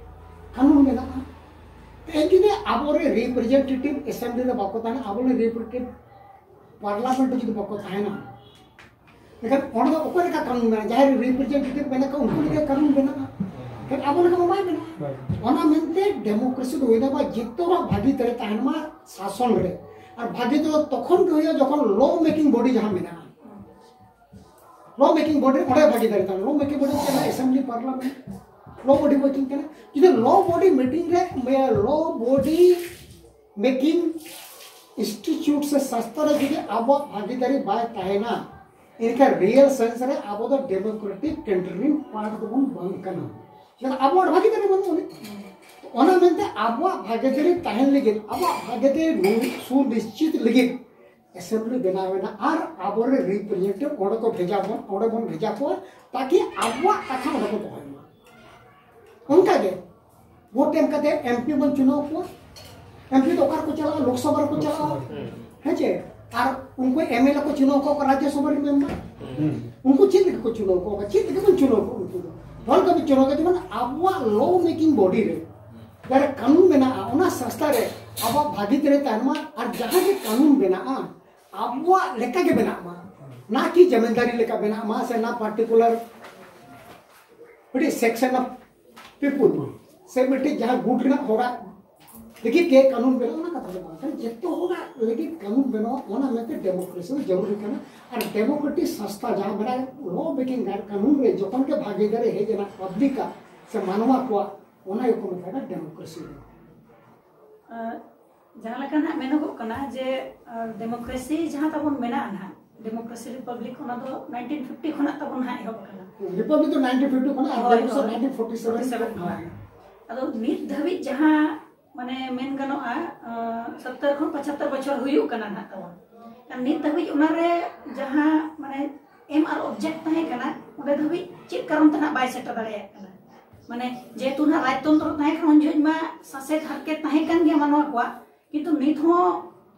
ᱠᱟᱹᱱᱩᱱ ᱢᱮᱱᱟᱜᱼᱟ᱾ ᱛᱮᱦᱮᱧ ᱡᱩᱫᱤ ᱟᱵᱚᱨᱮᱱ ᱨᱤᱯᱨᱮᱡᱮᱱᱴᱮᱴᱤᱵᱷ ᱮᱥᱮᱢᱵᱞᱤ ᱨᱮ ᱵᱟᱠᱚ ᱛᱟᱦᱮᱱᱟ, ᱟᱵᱚᱨᱮᱱ ᱨᱤᱯᱨᱮᱡᱮᱱᱴᱮᱴᱤᱵᱷ ᱯᱟᱨᱞᱟᱢᱮᱱᱴ ᱨᱮ ᱡᱩᱫᱤ ᱵᱟᱠᱚ ᱛᱟᱦᱮᱱᱟ, ᱮᱱᱠᱷᱟᱱ ᱚᱸᱰᱮ ᱫᱚ ᱚᱠᱚᱭ ᱞᱮᱠᱟ ᱠᱟᱹᱱᱩᱱ ᱢᱮᱱᱟᱜᱼᱟ? ᱡᱟᱦᱟᱸᱭ ᱨᱤᱯᱨᱮᱡᱮᱱᱴᱮᱴᱤᱵᱷ ᱢᱮᱱᱟᱜ ᱠᱚᱣᱟ, ᱩᱱᱠᱩ ᱞᱟᱹᱜᱤᱫ ᱠᱟᱹᱱᱩᱱ ᱢᱮᱱᱟᱜᱼᱟ, ᱮᱱᱠᱷᱟᱱ ᱟᱵᱚ ᱞᱮᱠᱟ ᱢᱟ ᱵᱟᱭ ᱢᱮᱱᱟᱜᱼᱟ᱾ ᱚᱱᱟ ᱢᱮᱱᱛᱮ ᱰᱮᱢᱳᱠᱨᱮᱥᱤ ᱫᱚ ᱦᱩᱭ ᱫᱟᱲᱮᱭᱟᱜᱼᱟ, ᱡᱚᱛᱚ ᱦᱚᱲᱟᱜ ᱵᱷᱟᱹᱜᱤ ᱫᱟᱲᱮ ᱛᱟᱦᱮᱱ ᱢᱟ ᱥᱟᱥᱚᱱ ᱨᱮ᱾ ᱟᱨ ᱵᱷᱟᱹᱜᱤ ᱫᱚ ᱛᱚᱠᱷᱚᱱ ᱜᱮ ᱦᱩᱭᱩᱜᱼᱟ, ᱡᱚᱠᱷᱚᱱ ᱞᱚ ᱢᱮᱠᱤᱝ ᱵᱚᱰᱤ ᱡᱟᱦᱟᱸ ᱢᱮᱱᱟᱜᱼᱟ, ᱞᱚ ᱢᱮᱠᱤᱝ ᱵᱚᱰᱤ ᱚᱸᱰᱮ ᱵᱷᱟᱹᱜᱤ ᱫᱟᱲᱮ ᱛᱟᱦᱮᱱᱟ᱾ ᱞᱚ ᱢᱮᱠᱤᱝ ᱵᱚᱰᱤ ᱪᱮᱫ ᱠᱟᱱᱟ? ᱮᱥᱮᱢᱵᱞᱤ, ᱯᱟᱨᱞᱟᱢᱮᱱᱴ, ᱞᱚ ᱵᱚᱰᱤ ᱢᱤᱴᱤᱝ ᱠᱟᱱᱟ᱾ ᱡᱩᱫᱤ ᱞᱚ ᱵᱚᱰᱤ ᱢᱤᱴᱤᱝ ᱨᱮ, ᱞᱚ ᱵᱚᱰᱤ ᱢᱮᱠᱤᱝ ᱤᱱᱥᱴᱤᱴᱤᱭᱩᱴ ᱥᱮ ᱥᱚᱝᱥᱛᱷᱟ ᱨᱮ ᱡᱩᱫᱤ ᱟᱵᱚᱣᱟᱜ ᱵᱷᱟᱹᱜᱤᱫᱟᱨᱤ ᱵᱟᱭ ᱛᱟᱦᱮᱱᱟ, ᱮᱱᱠᱷᱟᱱ ᱨᱤᱭᱮᱞ ᱥᱮᱱᱥ ᱨᱮ ᱟᱵᱚ ᱫᱚ ᱰᱮᱢᱳᱠᱨᱮᱴᱤᱠ ᱠᱟᱱᱴᱨᱤ ᱨᱮᱱ ᱯᱟᱨᱴ ᱫᱚᱵᱚᱱ ᱵᱟᱝ ᱠᱟᱱᱟ᱾ ᱪᱮᱫᱟᱜ? ᱟᱵᱚᱣᱟᱜ ᱵᱷᱟᱹᱜᱤᱫᱟᱨᱤ ᱵᱟᱹᱱᱩᱜ ᱟᱹᱱᱤᱡ᱾ ᱚᱱᱟ ᱢᱮᱱᱛᱮ ᱟᱵᱚᱣᱟᱜ ᱵᱷᱟᱹᱜᱤᱫᱟᱨᱤ ᱛᱟᱦᱮᱱ ᱞᱟᱹᱜᱤᱫ, ᱟᱵᱚᱣᱟᱜ ᱵᱷᱟᱹᱜᱤᱫᱟᱨᱤ ᱱᱩ-, ᱥᱩᱱᱤᱥᱪᱤᱛ ᱞᱟᱹᱜᱤᱫ ᱮᱥᱮᱢᱵᱞᱤ ᱵᱮᱱᱟᱣ ᱮᱱᱟ ᱟᱨ ᱟᱵᱚᱨᱮᱱ ᱨᱤᱯᱨᱮᱡᱮᱱᱴᱮᱴᱤᱵᱷ ᱚᱸᱰᱮ ᱠᱚ ᱵᱷᱮᱡᱟ ᱵᱚᱱ, ᱚᱸᱰᱮ ᱵᱚᱱ ᱵᱷᱮᱡᱟ ᱠᱚᱣᱟ, ᱛᱟᱠᱤ ᱟᱵᱚᱣᱟᱜ ᱠᱟᱛᱷᱟ ᱚᱸᱰᱮ ᱠᱚ ᱫᱚᱦᱚᱭ ᱢᱟ᱾ ᱚᱱᱠᱟᱜᱮ ᱵᱷᱳᱴ ᱮᱢ ᱠᱟᱛᱮ ᱮᱢᱯᱤ ᱵᱚᱱ ᱪᱩᱱᱟᱹᱣ ᱠᱚᱣᱟ᱾ ᱮᱢᱯᱤ ᱫᱚ ᱚᱠᱟ ᱨᱮᱠᱚ ᱪᱟᱞᱟᱜᱼᱟ? ᱞᱳᱠᱥᱚᱵᱷᱟ ᱨᱮᱠᱚ ᱪᱟᱞᱟᱜᱼᱟ᱾ ᱦᱮᱸ ᱪᱮ? ᱟᱨ ᱩᱱᱠᱩ ᱮᱢᱮᱞᱮ ᱠᱚ ᱪᱩᱱᱟᱹᱣ ᱠᱚᱣᱟ, ᱨᱟᱡᱽᱡᱚᱥᱚᱵᱷᱟ ᱨᱮᱱ ᱢᱮᱢᱵᱟᱨ᱾ ᱩᱱᱠᱩ ᱪᱮᱫ ᱞᱟᱹᱜᱤᱫ ᱠᱚ ᱪᱩᱱᱟᱹᱣ ᱠᱚᱣᱟ? ᱪᱮᱫ ᱞᱟᱹᱜᱤᱫ ᱵᱚᱱ ᱪᱩᱱᱟᱹᱣ ᱠᱚᱣᱟ ᱩᱱᱠᱩ ᱫᱚ? ᱵᱷᱳᱴ ᱠᱟᱹᱢᱤ ᱪᱩᱱᱟᱹᱣ ᱠᱟᱛᱮ ᱵᱚᱱ ᱟᱵᱚᱣᱟᱜ ᱞᱚ ᱢᱮᱠᱤᱝ ᱵᱚᱰᱤ ᱨᱮ ᱡᱟᱦᱟᱸ ᱨᱮ ᱠᱟᱹᱱᱩᱱ ᱢᱮᱱᱟᱜᱼᱟ, ᱚᱱᱟ ᱥᱚᱝᱥᱛᱷᱟ ᱨᱮ ᱟᱵᱚᱣᱟᱜ ᱵᱷᱟᱹᱜᱤ ᱛᱮ ᱛᱟᱦᱮᱱ ᱢᱟ᱾ ᱟᱨ ᱡᱟᱦᱟᱸ ᱜᱮ ᱠᱟᱹᱱᱩᱱ ᱵᱮᱱᱟᱜᱼᱟ, ᱟᱵᱚᱣᱟᱜ ᱞᱮᱠᱟ ᱜᱮ ᱵᱮᱱᱟᱜ ᱢᱟ, ᱱᱟ ᱠᱤ ᱡᱟᱢᱤᱱᱫᱟᱨᱤ ᱞᱮᱠᱟ ᱵᱮᱱᱟᱜ ᱢᱟ, ᱥᱮ ᱱᱟ ᱯᱟᱨᱴᱤᱠᱩᱞᱟᱨ ᱢᱤᱫᱴᱤᱡ ᱥᱮᱠᱥᱚᱱ ᱚᱯᱷ ᱯᱤᱯᱩᱞ ᱥᱮ ᱢᱤᱫᱴᱤᱡ ᱡᱟᱦᱟᱸ ᱜᱩᱴ ᱨᱮᱱᱟᱜ ᱦᱚᱲᱟᱜ ᱞᱟᱹᱜᱤᱫ ᱜᱮ ᱠᱟᱹᱱᱩᱱ ᱵᱮᱱᱟᱣ, ᱚᱱᱟ ᱠᱟᱛᱷᱟ ᱫᱚ ᱵᱟᱝ ᱠᱟᱱᱟ᱾ ᱡᱚᱛᱚ ᱦᱚᱲᱟᱜ ᱞᱟᱹᱜᱤᱫ ᱠᱟᱹᱱᱩᱱ ᱵᱮᱱᱟᱣ, ᱚᱱᱟ ᱢᱮᱱᱛᱮ ᱰᱮᱢᱳᱠᱨᱮᱥᱤ ᱫᱚ ᱡᱟᱹᱨᱩᱨᱤ ᱠᱟᱱᱟ᱾ ᱟᱨ ᱰᱮᱢᱳᱠᱨᱮᱴᱤᱠ ᱥᱚᱝᱥᱛᱷᱟ ᱡᱟᱦᱟᱸ ᱢᱮᱱᱟᱜᱼᱟ, ᱞᱚ ᱢᱮᱠᱤᱝ ᱜᱟᱭᱤᱰ ᱠᱟᱹᱱᱩᱱ ᱨᱮ ᱡᱚᱠᱷᱚᱱ ᱜᱮ ᱵᱷᱟᱜᱤᱫᱟᱨᱤ ᱦᱮᱡ ᱮᱱᱟ ᱯᱟᱵᱽᱞᱤᱠᱟᱜ ᱥᱮ ᱢᱟᱱᱣᱟ ᱠᱚᱣᱟᱜ, ᱚᱱᱟ ᱜᱮᱠᱚ ᱢᱮᱛᱟᱜᱼᱟ ᱰᱮᱢᱳᱠᱨᱮᱥᱤ ᱫᱚ᱾ ᱟᱨ ᱡᱟᱦᱟᱸ ᱞᱮᱠᱟ ᱱᱟᱦᱟᱜ ᱢᱮᱱᱚᱜᱚᱜ ᱠᱟᱱᱟ ᱡᱮ, ᱟᱨ ᱰᱮᱢᱳᱠᱨᱮᱥᱤ ᱡᱟᱦᱟᱸ ᱛᱟᱵᱚᱱ ᱢᱮᱱᱟᱜᱼᱟ ᱱᱟᱦᱟᱜ, ᱰᱮᱢᱳᱠᱨᱮᱥᱤ ᱨᱤᱯᱟᱵᱽᱞᱤᱠ, ᱚᱱᱟ ᱫᱚ ᱱᱟᱭᱤᱱᱴᱤᱱ ᱯᱷᱤᱯᱴᱤ ᱠᱷᱚᱱᱟᱜ ᱛᱟᱵᱚᱱ ᱱᱟᱦᱟᱜ ᱮᱦᱚᱵ ᱟᱠᱟᱱᱟ᱾ ᱨᱤᱯᱟᱵᱽᱞᱤᱠ ᱫᱚ ᱱᱟᱭᱤᱱᱴᱤᱱ ᱯᱷᱤᱯᱴᱤ ᱠᱷᱚᱱᱟᱜ, ᱦᱳᱭ, ᱰᱮᱢᱳᱠᱨᱮᱥᱤ ᱦᱳᱭ᱾ Nineteen forty seven forty seven ᱠᱷᱚᱱᱟᱜ᱾ ᱠᱷᱚᱱᱟᱜ᱾ ᱟᱫᱚ ᱱᱤᱛ ᱫᱷᱟᱹᱵᱤᱡ ᱡᱟᱦᱟᱸ, ᱢᱟᱱᱮ, ᱢᱮᱱ ᱜᱟᱱᱚᱜᱼᱟ, ᱟᱸ, ᱥᱚᱛᱛᱚᱨ ᱠᱷᱚᱱ ᱯᱚᱸᱪᱟᱛᱛᱚᱨ ᱵᱚᱪᱷᱚᱨ ᱦᱩᱭᱩᱜ ᱠᱟᱱᱟ ᱱᱟᱦᱟᱜ ᱛᱟᱵᱚᱱ᱾ ᱟᱨ ᱱᱤᱛ ᱫᱷᱟᱹᱵᱤᱡ ᱚᱱᱟᱨᱮ ᱡᱟᱦᱟᱸ, ᱢᱟᱱᱮ, ᱮᱢ ᱟᱨ ᱚᱵᱡᱮᱠᱴ ᱛᱟᱦᱮᱸ ᱠᱟᱱᱟ, ᱚᱸᱰᱮ ᱫᱷᱟᱹᱵᱤᱡ ᱪᱮᱫ ᱠᱟᱨᱚᱱ ᱛᱮ ᱱᱟᱦᱟᱜ ᱵᱟᱭ ᱥᱮᱴᱮᱨ ᱫᱟᱲᱮᱭᱟᱜ ᱠᱟᱱᱟ? ᱢᱟᱱᱮ, ᱡᱮᱦᱮᱛᱩ ᱱᱟᱦᱟᱜ ᱨᱟᱡᱽᱛᱚᱱᱛᱨᱚ ᱛᱟᱦᱮᱸ ᱠᱟᱱᱟ, ᱩᱱ ᱡᱚᱦᱚᱜ ᱢᱟ ᱥᱟᱥᱮᱛ ᱦᱟᱨᱠᱮᱛ ᱛᱟᱦᱮᱸ ᱠᱟᱱ ᱜᱮᱭᱟ ᱢᱟᱱᱣᱟ ᱠᱚᱣᱟᱜ, ᱠᱤᱱᱛᱩ ᱱᱤᱛ ᱦᱚᱸ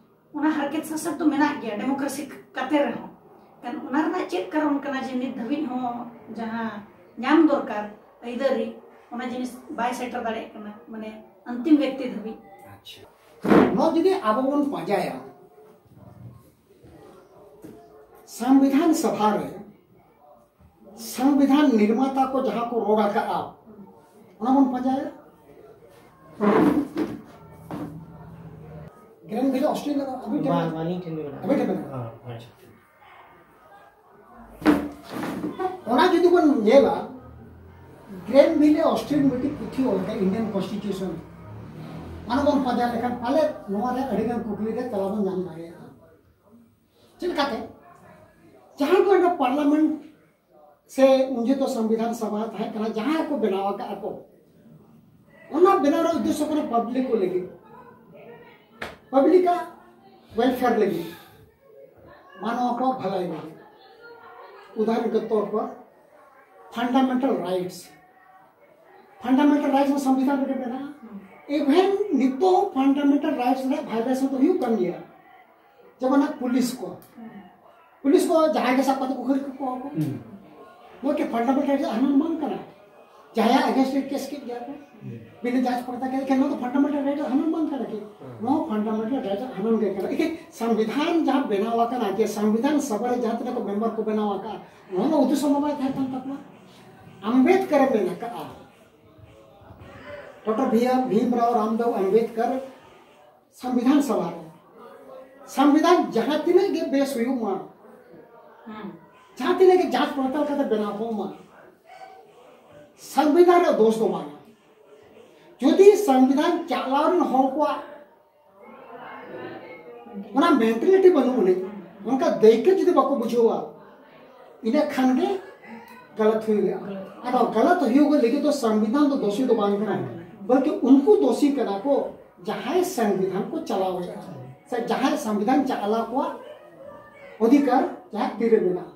ᱚᱱᱟ ᱦᱟᱨᱠᱮᱛ ᱥᱟᱥᱮᱛ ᱫᱚ ᱢᱮᱱᱟᱜ ᱜᱮᱭᱟ ᱰᱮᱢᱳᱠᱨᱮᱥᱤ ᱠᱟᱛᱮ ᱨᱮᱦᱚᱸ᱾ ᱠᱷᱟᱱ ᱚᱱᱟ ᱨᱮᱱᱟᱜ ᱪᱮᱫ ᱠᱟᱨᱚᱱ ᱠᱟᱱᱟ ᱡᱮ ᱱᱤᱛ ᱫᱷᱟᱹᱵᱤᱡ ᱦᱚᱸ ᱡᱟᱦᱟᱸ ᱧᱟᱢ ᱫᱚᱨᱠᱟᱨ ᱟᱹᱭᱫᱟᱹᱨᱤ, ᱚᱱᱟ ᱡᱤᱱᱤᱥ ᱵᱟᱭ ᱥᱮᱴᱮᱨ ᱫᱟᱲᱮᱭᱟᱜ ᱠᱟᱱᱟ, ᱢᱟᱱᱮ, ᱚᱱᱛᱤᱢ ᱵᱮᱠᱛᱤ ᱫᱷᱟᱹᱵᱤᱡ? ᱟᱪᱪᱷᱟ, ᱱᱚᱣᱟ ᱡᱩᱫᱤ ᱟᱵᱚ ᱵᱚᱱ ᱯᱟᱸᱡᱟᱭᱟ, ᱥᱚᱝᱵᱤᱫᱷᱟᱱ ᱥᱚᱵᱷᱟ ᱨᱮ ᱥᱚᱝᱵᱤᱫᱷᱟᱱ ᱱᱤᱨᱢᱟᱛᱟ ᱠᱚ ᱡᱟᱦᱟᱸ ᱠᱚ ᱨᱚᱲ ᱟᱠᱟᱫᱼᱟ, ᱚᱱᱟ ᱵᱚᱱ ᱯᱟᱸᱡᱟᱭᱟ᱾ ᱜᱨᱮᱱᱵᱷᱤᱞᱮ ᱚᱥᱴᱤᱱ ᱟᱹᱵᱤᱱ ᱴᱷᱮᱱ ᱵᱟᱝ, ᱢᱮᱱᱟᱜᱼᱟ? ᱟᱹᱞᱤᱧ ᱴᱷᱮᱱ ᱜᱮ ᱢᱮᱱᱟᱜᱼᱟ᱾ ᱟᱹᱵᱤᱱ ᱴᱷᱮᱱ ᱢᱮᱱᱟᱜᱼᱟ? ᱦᱮᱸ, ᱟᱪᱪᱷᱟ᱾ ᱚᱱᱟ ᱡᱩᱫᱤ ᱵᱚᱱ ᱧᱮᱞᱟ, ᱜᱨᱮᱱᱵᱷᱤᱞᱮ ᱚᱥᱴᱤᱱ ᱢᱤᱫᱴᱤᱡ ᱯᱩᱛᱷᱤ ᱚᱞ ᱠᱟᱜᱼᱟ, ᱤᱱᱰᱤᱭᱟᱱ ᱠᱚᱱᱥᱴᱤᱴᱤᱭᱩᱥᱚᱱ, ᱚᱱᱟ ᱵᱚᱱ ᱯᱟᱸᱡᱟ ᱞᱮᱠᱷᱟᱱ ᱯᱟᱞᱮ ᱱᱚᱣᱟ ᱨᱮ ᱟᱹᱰᱤᱜᱟᱱ ᱠᱩᱠᱞᱤ ᱨᱮ ᱛᱮᱞᱟ ᱵᱚᱱ ᱧᱟᱢ ᱫᱟᱲᱮᱭᱟᱜᱼᱟ᱾ ᱪᱮᱫ ᱞᱮᱠᱟᱛᱮ? ᱡᱟᱦᱟᱸ ᱫᱚ ᱚᱸᱰᱮ ᱯᱟᱨᱞᱟᱢᱮᱱᱴ ᱥᱮ ᱩᱱ ᱡᱚᱦᱚᱜ ᱫᱚ ᱥᱚᱝᱵᱤᱫᱷᱟᱱ ᱥᱚᱵᱷᱟ ᱛᱟᱦᱮᱸ ᱠᱟᱱᱟ, ᱡᱟᱦᱟᱸ ᱠᱚ ᱵᱮᱱᱟᱣ ᱟᱠᱟᱫ ᱠᱚ, ᱚᱱᱟ ᱵᱮᱱᱟᱣ ᱨᱮ ᱩᱫᱽᱫᱮᱥᱥᱚ ᱠᱟᱱᱟ ᱯᱟᱵᱽᱞᱤᱠ ᱠᱚ ᱞᱟᱹᱜᱤᱫ, ᱯᱟᱵᱽᱞᱤᱠᱟᱜ ᱣᱮᱞᱯᱷᱮᱭᱟᱨ ᱞᱟᱹᱜᱤᱫ᱾ ᱢᱟᱱᱣᱟ ᱠᱚᱣᱟᱜ ᱵᱷᱟᱹᱞᱟᱹᱭ ᱞᱟᱹᱜᱤᱫ᱾ ᱩᱫᱟᱦᱚᱨᱚᱱ ᱠᱮ ᱛᱚᱨ ᱯᱚᱨ, ᱯᱷᱟᱱᱰᱟᱢᱮᱱᱴᱟᱞ ᱨᱟᱭᱤᱴᱥ, ᱯᱷᱟᱱᱰᱟᱢᱮᱱᱴᱟᱞ ᱨᱟᱭᱤᱴᱥ ᱢᱟ ᱥᱚᱝᱵᱤᱫᱷᱟᱱ ᱨᱮᱜᱮ ᱢᱮᱱᱟᱜᱼᱟ᱾ ᱤᱵᱷᱮᱱ ᱱᱤᱛᱚᱜ ᱯᱷᱟᱱᱰᱟᱢᱮᱱᱴᱟᱞ ᱨᱟᱭᱤᱴᱥ ᱨᱮᱭᱟᱜ ᱵᱷᱟᱭᱞᱮᱥᱚᱱ ᱫᱚ ᱦᱩᱭᱩᱜ ᱠᱟᱱ ᱜᱮᱭᱟ᱾ ᱡᱮᱢᱚᱱ ᱦᱟᱸᱜ ᱯᱩᱞᱤᱥ ᱠᱚ, ᱯᱩᱞᱤᱥ ᱠᱚ ᱡᱟᱦᱟᱸᱭ ᱜᱮ ᱥᱟᱵ ᱠᱟᱛᱮ ᱠᱚ ᱠᱷᱟᱹᱲ ᱠᱟᱠᱚᱣᱟ ᱠᱚ᱾ ᱱᱚᱣᱟ ᱠᱤ ᱯᱷᱟᱱᱰᱟᱢᱮᱱᱴᱟᱞ ᱨᱟᱭᱤᱴ ᱦᱟᱱᱚᱱ ᱵᱟᱝ ᱠᱟᱱᱟ? ᱡᱟᱦᱟᱸᱭᱟᱜ ᱮᱜᱮᱱᱥᱴ ᱨᱮ ᱠᱮᱥ ᱠᱮᱫ ᱜᱮᱭᱟ ᱠᱚ, ᱵᱤᱱᱟᱹ ᱡᱟᱸᱪ ᱯᱟᱲᱛᱟᱞ ᱠᱮᱫ ᱠᱷᱟᱱ, ᱱᱚᱣᱟ ᱫᱚ ᱯᱷᱟᱱᱰᱟᱢᱮᱱᱴᱟᱞ ᱨᱟᱭᱤᱴ ᱦᱟᱱᱚᱱ ᱵᱟᱝ ᱠᱟᱱᱟ ᱠᱤ? ᱱᱚᱣᱟ ᱯᱷᱟᱱᱰᱟᱢᱮᱱᱴᱟᱞ ᱨᱟᱭᱤᱴ ᱦᱟᱱᱚᱱ ᱜᱮ ᱠᱟᱱᱟ᱾ ᱮᱠᱮ ᱥᱚᱝᱵᱤᱫᱷᱟᱱ ᱡᱟᱦᱟᱸ ᱵᱮᱱᱟᱣ ᱟᱠᱟᱱᱟ, ᱡᱮ ᱥᱚᱝᱵᱤᱫᱷᱟᱱ ᱥᱚᱵᱷᱟ ᱨᱮ ᱡᱟᱦᱟᱸ ᱛᱤᱱᱟᱹᱜ ᱠᱚ ᱢᱮᱢᱵᱟᱨ ᱠᱚ ᱵᱮᱱᱟᱣ ᱟᱠᱟᱫᱼᱟ, ᱱᱚᱣᱟ ᱢᱟ ᱩᱫᱩᱥᱚ ᱢᱟ ᱵᱟᱭ ᱛᱟᱦᱮᱸ ᱠᱟᱱ ᱛᱟᱠᱚᱣᱟ᱾ ᱟᱢᱵᱮᱫᱠᱚᱨ ᱮ ᱢᱮᱱ ᱟᱠᱟᱫᱼᱟ, ᱰᱚᱠᱴᱚᱨ ᱵᱷᱤᱭᱟ-, ᱵᱷᱤᱢᱨᱟᱣ ᱨᱟᱢᱫᱮᱵ ᱟᱢᱵᱮᱫᱠᱚᱨ ᱥᱚᱝᱵᱤᱫᱷᱟᱱ ᱥᱚᱵᱷᱟ ᱨᱮ, ᱥᱚᱝᱵᱤᱫᱷᱟᱱ ᱡᱟᱦᱟᱸ ᱛᱤᱱᱟᱹᱜ ᱜᱮ ᱵᱮᱥ ᱦᱩᱭᱩᱜ ᱢᱟ, ᱡᱟᱦᱟᱸ ᱛᱤᱱᱟᱹᱜ ᱜᱮ ᱡᱟᱸᱪ ᱯᱟᱲᱛᱟᱞ ᱠᱟᱛᱮ ᱵᱮᱱᱟᱣ ᱦᱚᱸ ᱢᱟ, ᱥᱚᱝᱵᱤᱫᱷᱟᱱ ᱨᱮ ᱫᱳᱥ ᱫᱚ ᱵᱟᱝ᱾ ᱡᱩᱫᱤ ᱥᱚᱝᱵᱤᱫᱷᱟᱱ ᱪᱟᱞᱟᱣ ᱨᱮᱱ ᱦᱚᱲ ᱠᱚᱣᱟᱜ ᱚᱱᱟ ᱢᱮᱱᱴᱟᱞᱤᱴᱤ ᱵᱟᱹᱱᱩᱜ ᱟᱹᱱᱤᱡ, ᱚᱱᱠᱟ ᱫᱟᱹᱭᱠᱟᱹ ᱡᱩᱫᱤ ᱵᱟᱠᱚ ᱵᱩᱡᱷᱟᱹᱣᱟ, ᱤᱱᱟᱹ ᱠᱷᱟᱱ ᱜᱮ ᱜᱟᱞᱟᱛ ᱦᱩᱭᱩᱜᱼᱟ᱾ ᱟᱫᱚ ᱜᱟᱞᱟᱛ ᱦᱩᱭᱩᱜ ᱞᱟᱹᱜᱤᱫ ᱫᱚ ᱥᱚᱝᱵᱤᱫᱷᱟᱱ ᱫᱚ ᱫᱳᱥᱤ ᱫᱚ ᱵᱟᱝ ᱠᱟᱱᱟ, ᱵᱚᱞᱠᱤ ᱩᱱᱠᱩ ᱫᱳᱥᱤ ᱠᱟᱱᱟ ᱠᱚ, ᱡᱟᱦᱟᱸᱭ ᱥᱚᱝᱵᱤᱫᱷᱟᱱ ᱠᱚ ᱪᱟᱞᱟᱣᱮᱫᱼᱟ, ᱥᱮ ᱡᱟᱦᱟᱸᱭ ᱥᱚᱝᱵᱤᱫᱷᱟᱱ ᱪᱟᱞᱟᱣ ᱠᱚᱣᱟᱜ ᱚᱫᱷᱤᱠᱟᱨ ᱡᱟᱦᱟᱸ ᱛᱤᱨᱮ ᱢᱮᱱᱟᱜᱼᱟ᱾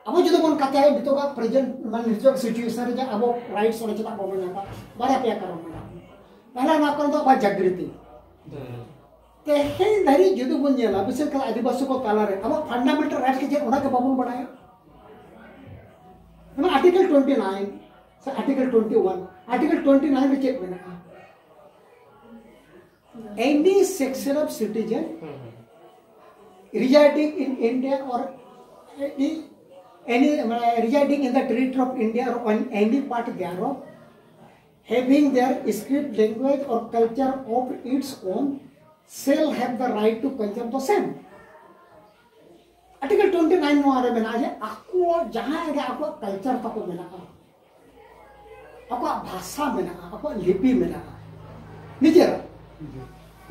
ᱟᱵᱚ ᱡᱩᱫᱤ ᱵᱚᱱ ᱠᱟᱛᱷᱟᱭᱟ ᱱᱤᱛᱚᱜᱟᱜ ᱯᱨᱮᱡᱮᱱᱴ, ᱢᱟᱱᱮ ᱱᱤᱛᱚᱜ ᱥᱤᱪᱩᱭᱮᱥᱚᱱ ᱨᱮ ᱡᱮ ᱟᱵᱚ ᱨᱟᱭᱤᱴᱥ ᱚᱸᱰᱮ ᱪᱮᱫᱟᱜ ᱵᱟᱵᱚᱱ ᱧᱟᱢᱟ, ᱵᱟᱨᱭᱟ ᱯᱮᱭᱟ ᱠᱟᱨᱚᱱ ᱢᱮᱱᱟᱜᱼᱟ᱾ ᱯᱮᱦᱞᱟ ᱱᱚᱣᱟ ᱠᱚᱨᱮ ᱫᱚ ᱟᱵᱚᱣᱟᱜ ᱡᱟᱜᱽᱨᱤᱛᱤ᱾ ᱛᱮᱦᱮᱧ ᱫᱷᱟᱹᱨᱤᱡ ᱡᱩᱫᱤ ᱵᱚᱱ ᱧᱮᱞᱟ, ᱵᱤᱥᱮᱥ ᱠᱟᱨ ᱟᱹᱫᱤᱵᱟᱹᱥᱤ ᱠᱚ ᱛᱟᱞᱟᱨᱮ ᱟᱵᱚᱣᱟᱜ ᱯᱷᱟᱱᱰᱟᱢᱮᱱᱴᱟᱞ ᱨᱟᱭᱤᱴ ᱪᱮᱫ, ᱚᱱᱟ ᱜᱮ ᱵᱟᱵᱚᱱ ᱵᱟᱲᱟᱭᱟ᱾ ᱚᱱᱟ ᱟᱨᱴᱤᱠᱮᱞ ᱴᱩᱭᱮᱱᱴᱤ ᱱᱟᱭᱤᱱ ᱥᱮ ᱟᱨᱴᱤᱠᱮᱞ ᱴᱩᱭᱮᱱᱴᱤ ᱣᱟᱱ, ᱟᱨᱴᱤᱠᱮᱞ ᱴᱩᱭᱮᱱᱴᱤ ᱱᱟᱭᱤᱱ ᱨᱮ ᱪᱮᱫ ᱢᱮᱱᱟᱜᱼᱟ? Any section of citizen residing in India or any, any, uh, residing in the territory of India or on any part thereof, having their script, language or culture of its own, shall have the right to conserve the same. Article twenty nine ᱱᱚᱣᱟ ᱨᱮ ᱢᱮᱱᱟᱜᱼᱟ ᱡᱮ ᱟᱠᱚ ᱡᱟᱦᱟᱸᱭ ᱜᱮ ᱟᱠᱚᱣᱟᱜ culture ᱛᱟᱠᱚ ᱢᱮᱱᱟᱜᱼᱟ, ᱟᱠᱚᱣᱟᱜ ᱵᱷᱟᱥᱟ ᱢᱮᱱᱟᱜᱼᱟ, ᱟᱠᱚᱣᱟᱜ ᱞᱤᱯᱤ ᱢᱮᱱᱟᱜᱼᱟ, ᱱᱤᱡᱮᱨᱟᱜ,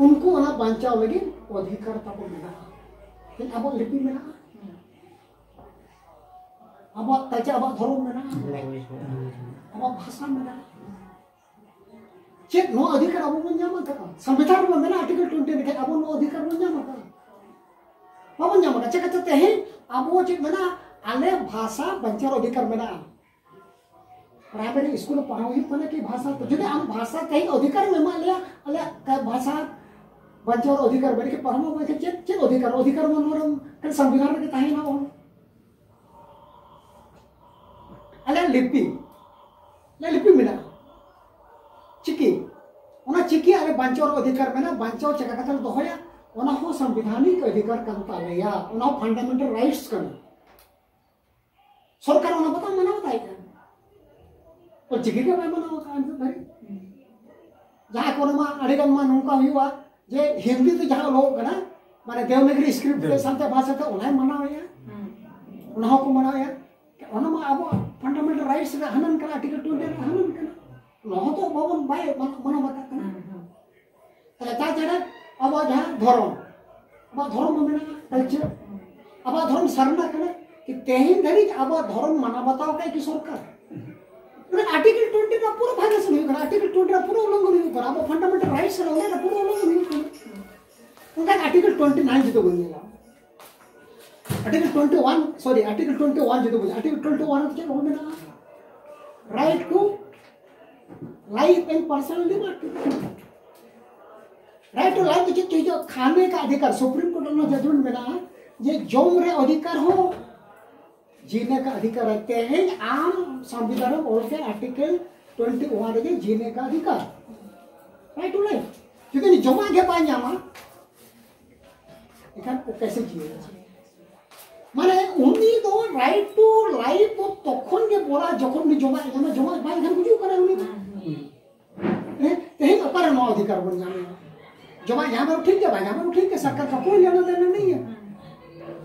ᱩᱱᱠᱩ ᱚᱱᱟ ᱵᱟᱧᱪᱟᱣ ᱞᱟᱹᱜᱤᱫ ᱚᱫᱷᱤᱠᱟᱨ ᱛᱟᱠᱚ ᱢᱮᱱᱟᱜᱼᱟ᱾ ᱛᱮᱦᱮᱧ ᱟᱵᱚᱣᱟᱜ ᱞᱤᱯᱤ ᱢᱮᱱᱟᱜᱼᱟ, ᱟᱵᱚᱣᱟᱜ ᱠᱟᱞᱪᱟᱨ, ᱟᱵᱚᱣᱟᱜ ᱫᱷᱚᱨᱚᱢ ᱢᱮᱱᱟᱜᱼᱟ, ᱞᱮᱝᱜᱩᱭᱮᱡᱽ ᱢᱮᱱᱟᱜᱼᱟ, ᱟᱵᱚᱣᱟᱜ ᱵᱷᱟᱥᱟ ᱢᱮᱱᱟᱜᱼᱟ᱾ ᱪᱮᱫ ᱱᱚᱣᱟ ᱚᱫᱷᱤᱠᱟᱨ ᱟᱵᱚ ᱵᱚᱱ ᱧᱟᱢ ᱟᱠᱟᱫᱼᱟ? ᱥᱚᱝᱵᱤᱫᱷᱟᱱ ᱨᱮᱢᱟ ᱢᱮᱱᱟᱜᱼᱟ ᱟᱨᱴᱤᱠᱮᱞ ᱴᱩᱭᱮᱱᱴᱤ ᱱᱟᱭᱤᱱ, ᱟᱵᱚ ᱱᱚᱣᱟ ᱚᱫᱷᱤᱠᱟᱨ ᱵᱚᱱ ᱧᱟᱢ ᱟᱠᱟᱫᱼᱟ? ᱵᱟᱵᱚᱱ ᱧᱟᱢ ᱟᱠᱟᱫᱟ᱾ ᱪᱮᱠᱟᱛᱮ ᱛᱮᱦᱮᱧ ᱟᱵᱚ ᱪᱮᱫ ᱢᱮᱱᱟᱜᱼᱟ? ᱟᱞᱮ ᱵᱷᱟᱥᱟ ᱵᱟᱧᱪᱟᱣ ᱚᱫᱷᱤᱠᱟᱨ ᱢᱮᱱᱟᱜᱼᱟ᱾ ᱯᱨᱟᱭᱢᱟᱨᱤ ᱥᱠᱩᱞ ᱨᱮ ᱯᱟᱲᱦᱟᱣ ᱦᱩᱭᱩᱜ ᱠᱟᱱᱟ ᱠᱤ ᱵᱷᱟᱥᱟ ᱛᱮ? ᱡᱩᱫᱤ ᱟᱢ ᱵᱷᱟᱥᱟ ᱛᱮᱦᱮᱧ ᱚᱫᱷᱤᱠᱟᱨ ᱮᱢ ᱮᱢᱟᱜ ᱞᱮᱭᱟ, ᱟᱞᱮᱭᱟᱜ ᱵᱷᱟᱥᱟ ᱵᱟᱧᱪᱟᱣ ᱚᱫᱷᱤᱠᱟᱨ ᱢᱮᱱᱟᱜᱼᱟ, ᱯᱟᱲᱦᱟᱣ ᱢᱟ ᱵᱟᱝ, ᱪᱮᱫ, ᱪᱮᱫ ᱚᱫᱷᱤᱠᱟᱨ? ᱚᱫᱷᱤᱠᱟᱨ ᱢᱟ ᱱᱚᱣᱟ ᱨᱮ ᱥᱚᱝᱵᱤᱫᱷᱟᱱ ᱨᱮᱜᱮ ᱛᱟᱦᱮᱸᱭᱮᱱᱟ᱾ ᱚᱞ ᱟᱞᱮᱭᱟᱜ ᱞᱤᱯᱤ, ᱟᱞᱮᱭᱟᱜ ᱞᱤᱯᱤ ᱢᱮᱱᱟᱜᱼᱟ, ᱪᱤᱠᱤ, ᱚᱱᱟ ᱪᱤᱠᱤ ᱟᱞᱮ ᱵᱟᱧᱪᱟᱣ ᱚᱫᱷᱤᱠᱟᱨ ᱢᱮᱱᱟᱜᱼᱟ᱾ ᱵᱟᱧᱪᱟᱣ ᱪᱮᱠᱟ ᱠᱟᱛᱮ ᱞᱮ ᱫᱚᱦᱚᱭᱟ, ᱚᱱᱟ ᱦᱚᱸ ᱥᱚᱝᱵᱤᱫᱷᱟᱱᱤᱠ ᱚᱫᱷᱤᱠᱟᱨ ᱠᱟᱱ ᱛᱟᱞᱮᱭᱟ, ᱚᱱᱟ ᱦᱚᱸ ᱯᱷᱟᱱᱰᱟᱢᱮᱱᱴᱟᱞ ᱨᱟᱭᱤᱴᱥ ᱠᱟᱱᱟ᱾ ᱥᱚᱨᱠᱟᱨ ᱚᱱᱟ ᱵᱟᱛᱟᱣ ᱢᱟᱱᱟᱣ ᱵᱟᱛᱟᱣᱮᱫ ᱠᱟᱱᱟ, ᱚᱞᱪᱤᱠᱤ ᱜᱮ ᱵᱟᱭ ᱢᱟᱱᱟᱣ ᱟᱠᱟᱫᱼᱟ ᱱᱤᱛᱚᱜ ᱫᱷᱟᱹᱨᱤᱡ᱾ ᱡᱟᱦᱟᱸ ᱠᱚᱨᱮ ᱢᱟ ᱟᱹᱰᱤ ᱜᱟᱱ ᱢᱟ ᱱᱚᱝᱠᱟ ᱦᱩᱭᱩᱜᱼᱟ ᱡᱮ ᱦᱤᱱᱫᱤ ᱛᱮ ᱡᱟᱦᱟᱸ ᱚᱞᱚᱜ ᱠᱟᱱᱟ, ᱢᱟᱱᱮ ᱫᱮᱣᱱᱟᱜᱨᱤ ᱥᱠᱨᱤᱯᱴ ᱛᱮ ᱫᱮᱣ- ᱥᱟᱱᱛᱟᱲ ᱵᱷᱟᱥᱟ ᱛᱮ ᱚᱱᱟᱭ ᱢᱟᱱᱟᱣᱮᱫᱼᱟ, ᱚᱱᱟ ᱦᱚᱸᱠᱚ ᱢᱟᱱᱟᱣᱮᱫᱼᱟ᱾ ᱚᱱᱟ ᱢᱟ ᱟᱵᱚᱣᱟᱜ ᱯᱷᱟᱱᱰᱟᱢᱮᱱᱴᱟᱞ ᱨᱟᱭᱤᱴᱥ ᱨᱮ ᱦᱟᱱᱟᱱ ᱠᱟᱱᱟ, ᱟᱨᱴᱤᱠᱮᱞ ᱴᱩᱭᱮᱱᱴᱤ ᱨᱮ ᱦᱟᱱᱟᱱ ᱠᱟᱱᱟ, ᱱᱚᱣᱟ ᱦᱚᱸ ᱛᱚ ᱵᱟᱵᱚᱱ ᱵᱟᱭ ᱢᱟᱱᱟᱣ ᱵᱟᱛᱟᱜ ᱠᱟᱱᱟ᱾ ᱛᱟᱦᱞᱮ ᱛᱟᱪᱷᱟᱲᱟ ᱟᱵᱚᱣᱟᱜ ᱡᱟᱦᱟᱸ ᱫᱷᱚᱨᱚᱢ, ᱟᱵᱚᱣᱟᱜ ᱫᱷᱚᱨᱚᱢ ᱢᱟ ᱢᱮᱱᱟᱜᱼᱟ, ᱠᱟᱞᱪᱟᱨ, ᱟᱵᱚᱣᱟᱜ ᱫᱷᱚᱨᱚᱢ ᱥᱟᱨᱱᱟ ᱠᱟᱱᱟ, ᱠᱤ ᱛᱮᱦᱮᱧ ᱫᱷᱟᱹᱨᱤᱡ ᱟᱵᱚᱣᱟᱜ ᱫᱷᱚᱨᱚᱢ ᱢᱟᱱᱟᱣ ᱵᱟᱛᱟᱣ ᱠᱟᱜ ᱠᱤ ᱥᱚᱨᱠᱟᱨ? ᱢᱮᱱᱠᱷᱟᱱ ᱟᱨᱴᱤᱠᱮᱞ ᱴᱩᱭᱮᱱᱴᱤ ᱨᱮᱱᱟᱜ ᱯᱩᱨᱟᱹ ᱵᱷᱟᱭᱞᱮᱥᱚᱱ ᱦᱩᱭᱩᱜ ᱠᱟᱱᱟ, ᱟᱨᱴᱤᱠᱮᱞ ᱴᱩᱭᱮᱱᱴᱤ ᱨᱮᱱᱟᱜ ᱯᱩᱨᱟᱹ ᱩᱞᱞᱚᱝᱜᱷᱚᱱ ᱦᱩᱭᱩᱜ ᱠᱟᱱᱟ, ᱟᱵᱚ ᱯᱷᱟᱱᱰᱟᱢᱮᱱᱴᱟᱞ ᱨᱟᱭᱤᱴᱥ ᱨᱮ ᱚᱱᱟ ᱨᱮᱱᱟᱜ ᱯᱩᱨᱟᱹ ᱩᱞᱞᱚᱝᱜᱷᱚᱱ ᱦᱩᱭᱩᱜ ᱠᱟᱱᱟ᱾ ᱚᱱᱠᱟ ᱟᱨᱴᱤᱠᱮᱞ ᱴᱩᱭᱮᱱᱴᱤ ᱱᱟᱭᱤᱱ ᱡᱩᱫᱤ ᱵᱚᱱ ᱧᱮᱞᱟ, ᱟᱨᱴᱤᱠᱮᱞ ᱴᱩᱭᱮᱱᱴᱤ ᱳᱣᱟᱱ, ᱥᱚᱨᱤ, ᱟᱨᱴᱤᱠᱮᱞ ᱴᱩᱭᱮᱱᱴᱤ ᱳᱣᱟᱱ ᱡᱩᱫᱤ ᱵᱚᱱ, ᱟᱨᱴᱤᱠᱮᱞ ᱴᱩᱭᱮᱱᱴᱤ ᱳᱣᱟᱱ ᱨᱮ ᱪᱮᱫ ᱚᱞ ᱢᱮᱱᱟᱜᱼᱟ? Right to life and personal liberty. Right to life ᱫᱚ ᱪᱮᱫ ᱪᱚ ᱦᱤᱡᱩᱜᱼᱟ? ᱠᱷᱟᱱᱮ ᱠᱟ ᱚᱫᱷᱤᱠᱟᱨ, ᱥᱩᱯᱨᱤᱢ ᱠᱳᱨᱴ ᱨᱮᱱᱟᱜ ᱡᱟᱡᱢᱮᱱᱴ ᱢᱮᱱᱟᱜᱼᱟ ᱡᱮ ᱡᱚᱢ ᱨᱮ ᱚᱫᱷᱤᱠᱟᱨ ᱦᱚᱸ ᱡᱤᱱᱮ ᱠᱟ ᱚᱫᱷᱤᱠᱟᱨ ᱦᱮ᱾ ᱛᱮᱦᱮᱧ ᱟᱢ ᱥᱚᱝᱵᱤᱫᱷᱟᱱ ᱨᱮᱢ ᱚᱞ ᱠᱮᱫ ᱟᱨᱴᱤᱠᱮᱞ ᱴᱩᱭᱮᱱᱴᱤ ᱳᱣᱟᱱ ᱨᱮ ᱡᱤᱱᱮ ᱠᱟ ᱚᱫᱷᱤᱠᱟᱨ, right to life, ᱡᱩᱫᱤ ᱩᱱᱤ ᱡᱚᱢᱟᱜ ᱜᱮ ᱵᱟᱭ ᱧᱟᱢᱟ, ᱮᱱᱠᱷᱟᱱ ᱚᱠᱟ ᱥᱮ ᱡᱤᱭᱚᱱ? ᱢᱟᱱᱮ ᱩᱱᱤ ᱫᱚ right to life ᱫᱚ ᱛᱚᱠᱷᱚᱱ ᱜᱮ ᱵᱚᱞᱟ ᱡᱚᱠᱷᱚᱱ ᱩᱱᱤ ᱡᱚᱢᱟᱜ ᱮ ᱧᱟᱢᱟ, ᱡᱚᱢᱟᱜ ᱵᱟᱭ ᱧᱟᱢ ᱜᱩᱡᱩᱜ ᱠᱟᱱᱟ ᱩᱱᱤ ᱫᱚ᱾ ᱦᱮᱸ, ᱛᱮᱦᱮᱧ ᱚᱠᱟᱨᱮ ᱱᱚᱣᱟ ᱚᱫᱷᱤᱠᱟᱨ ᱵᱚᱱ ᱧᱟᱢᱮᱜᱼᱟ? ᱡᱚᱢᱟᱜ ᱧᱟᱢ ᱨᱮᱦᱚᱸ ᱴᱷᱤᱠ ᱜᱮ, ᱵᱟᱭ ᱧᱟᱢ ᱨᱮᱦᱚᱸ ᱴᱷᱤᱠ ᱜᱮ, ᱥᱚᱨᱠᱟᱨ ᱠᱚ ᱠᱚᱭ ᱞᱮᱱᱟ ᱫᱮᱱ ᱱᱤᱭᱟᱹ᱾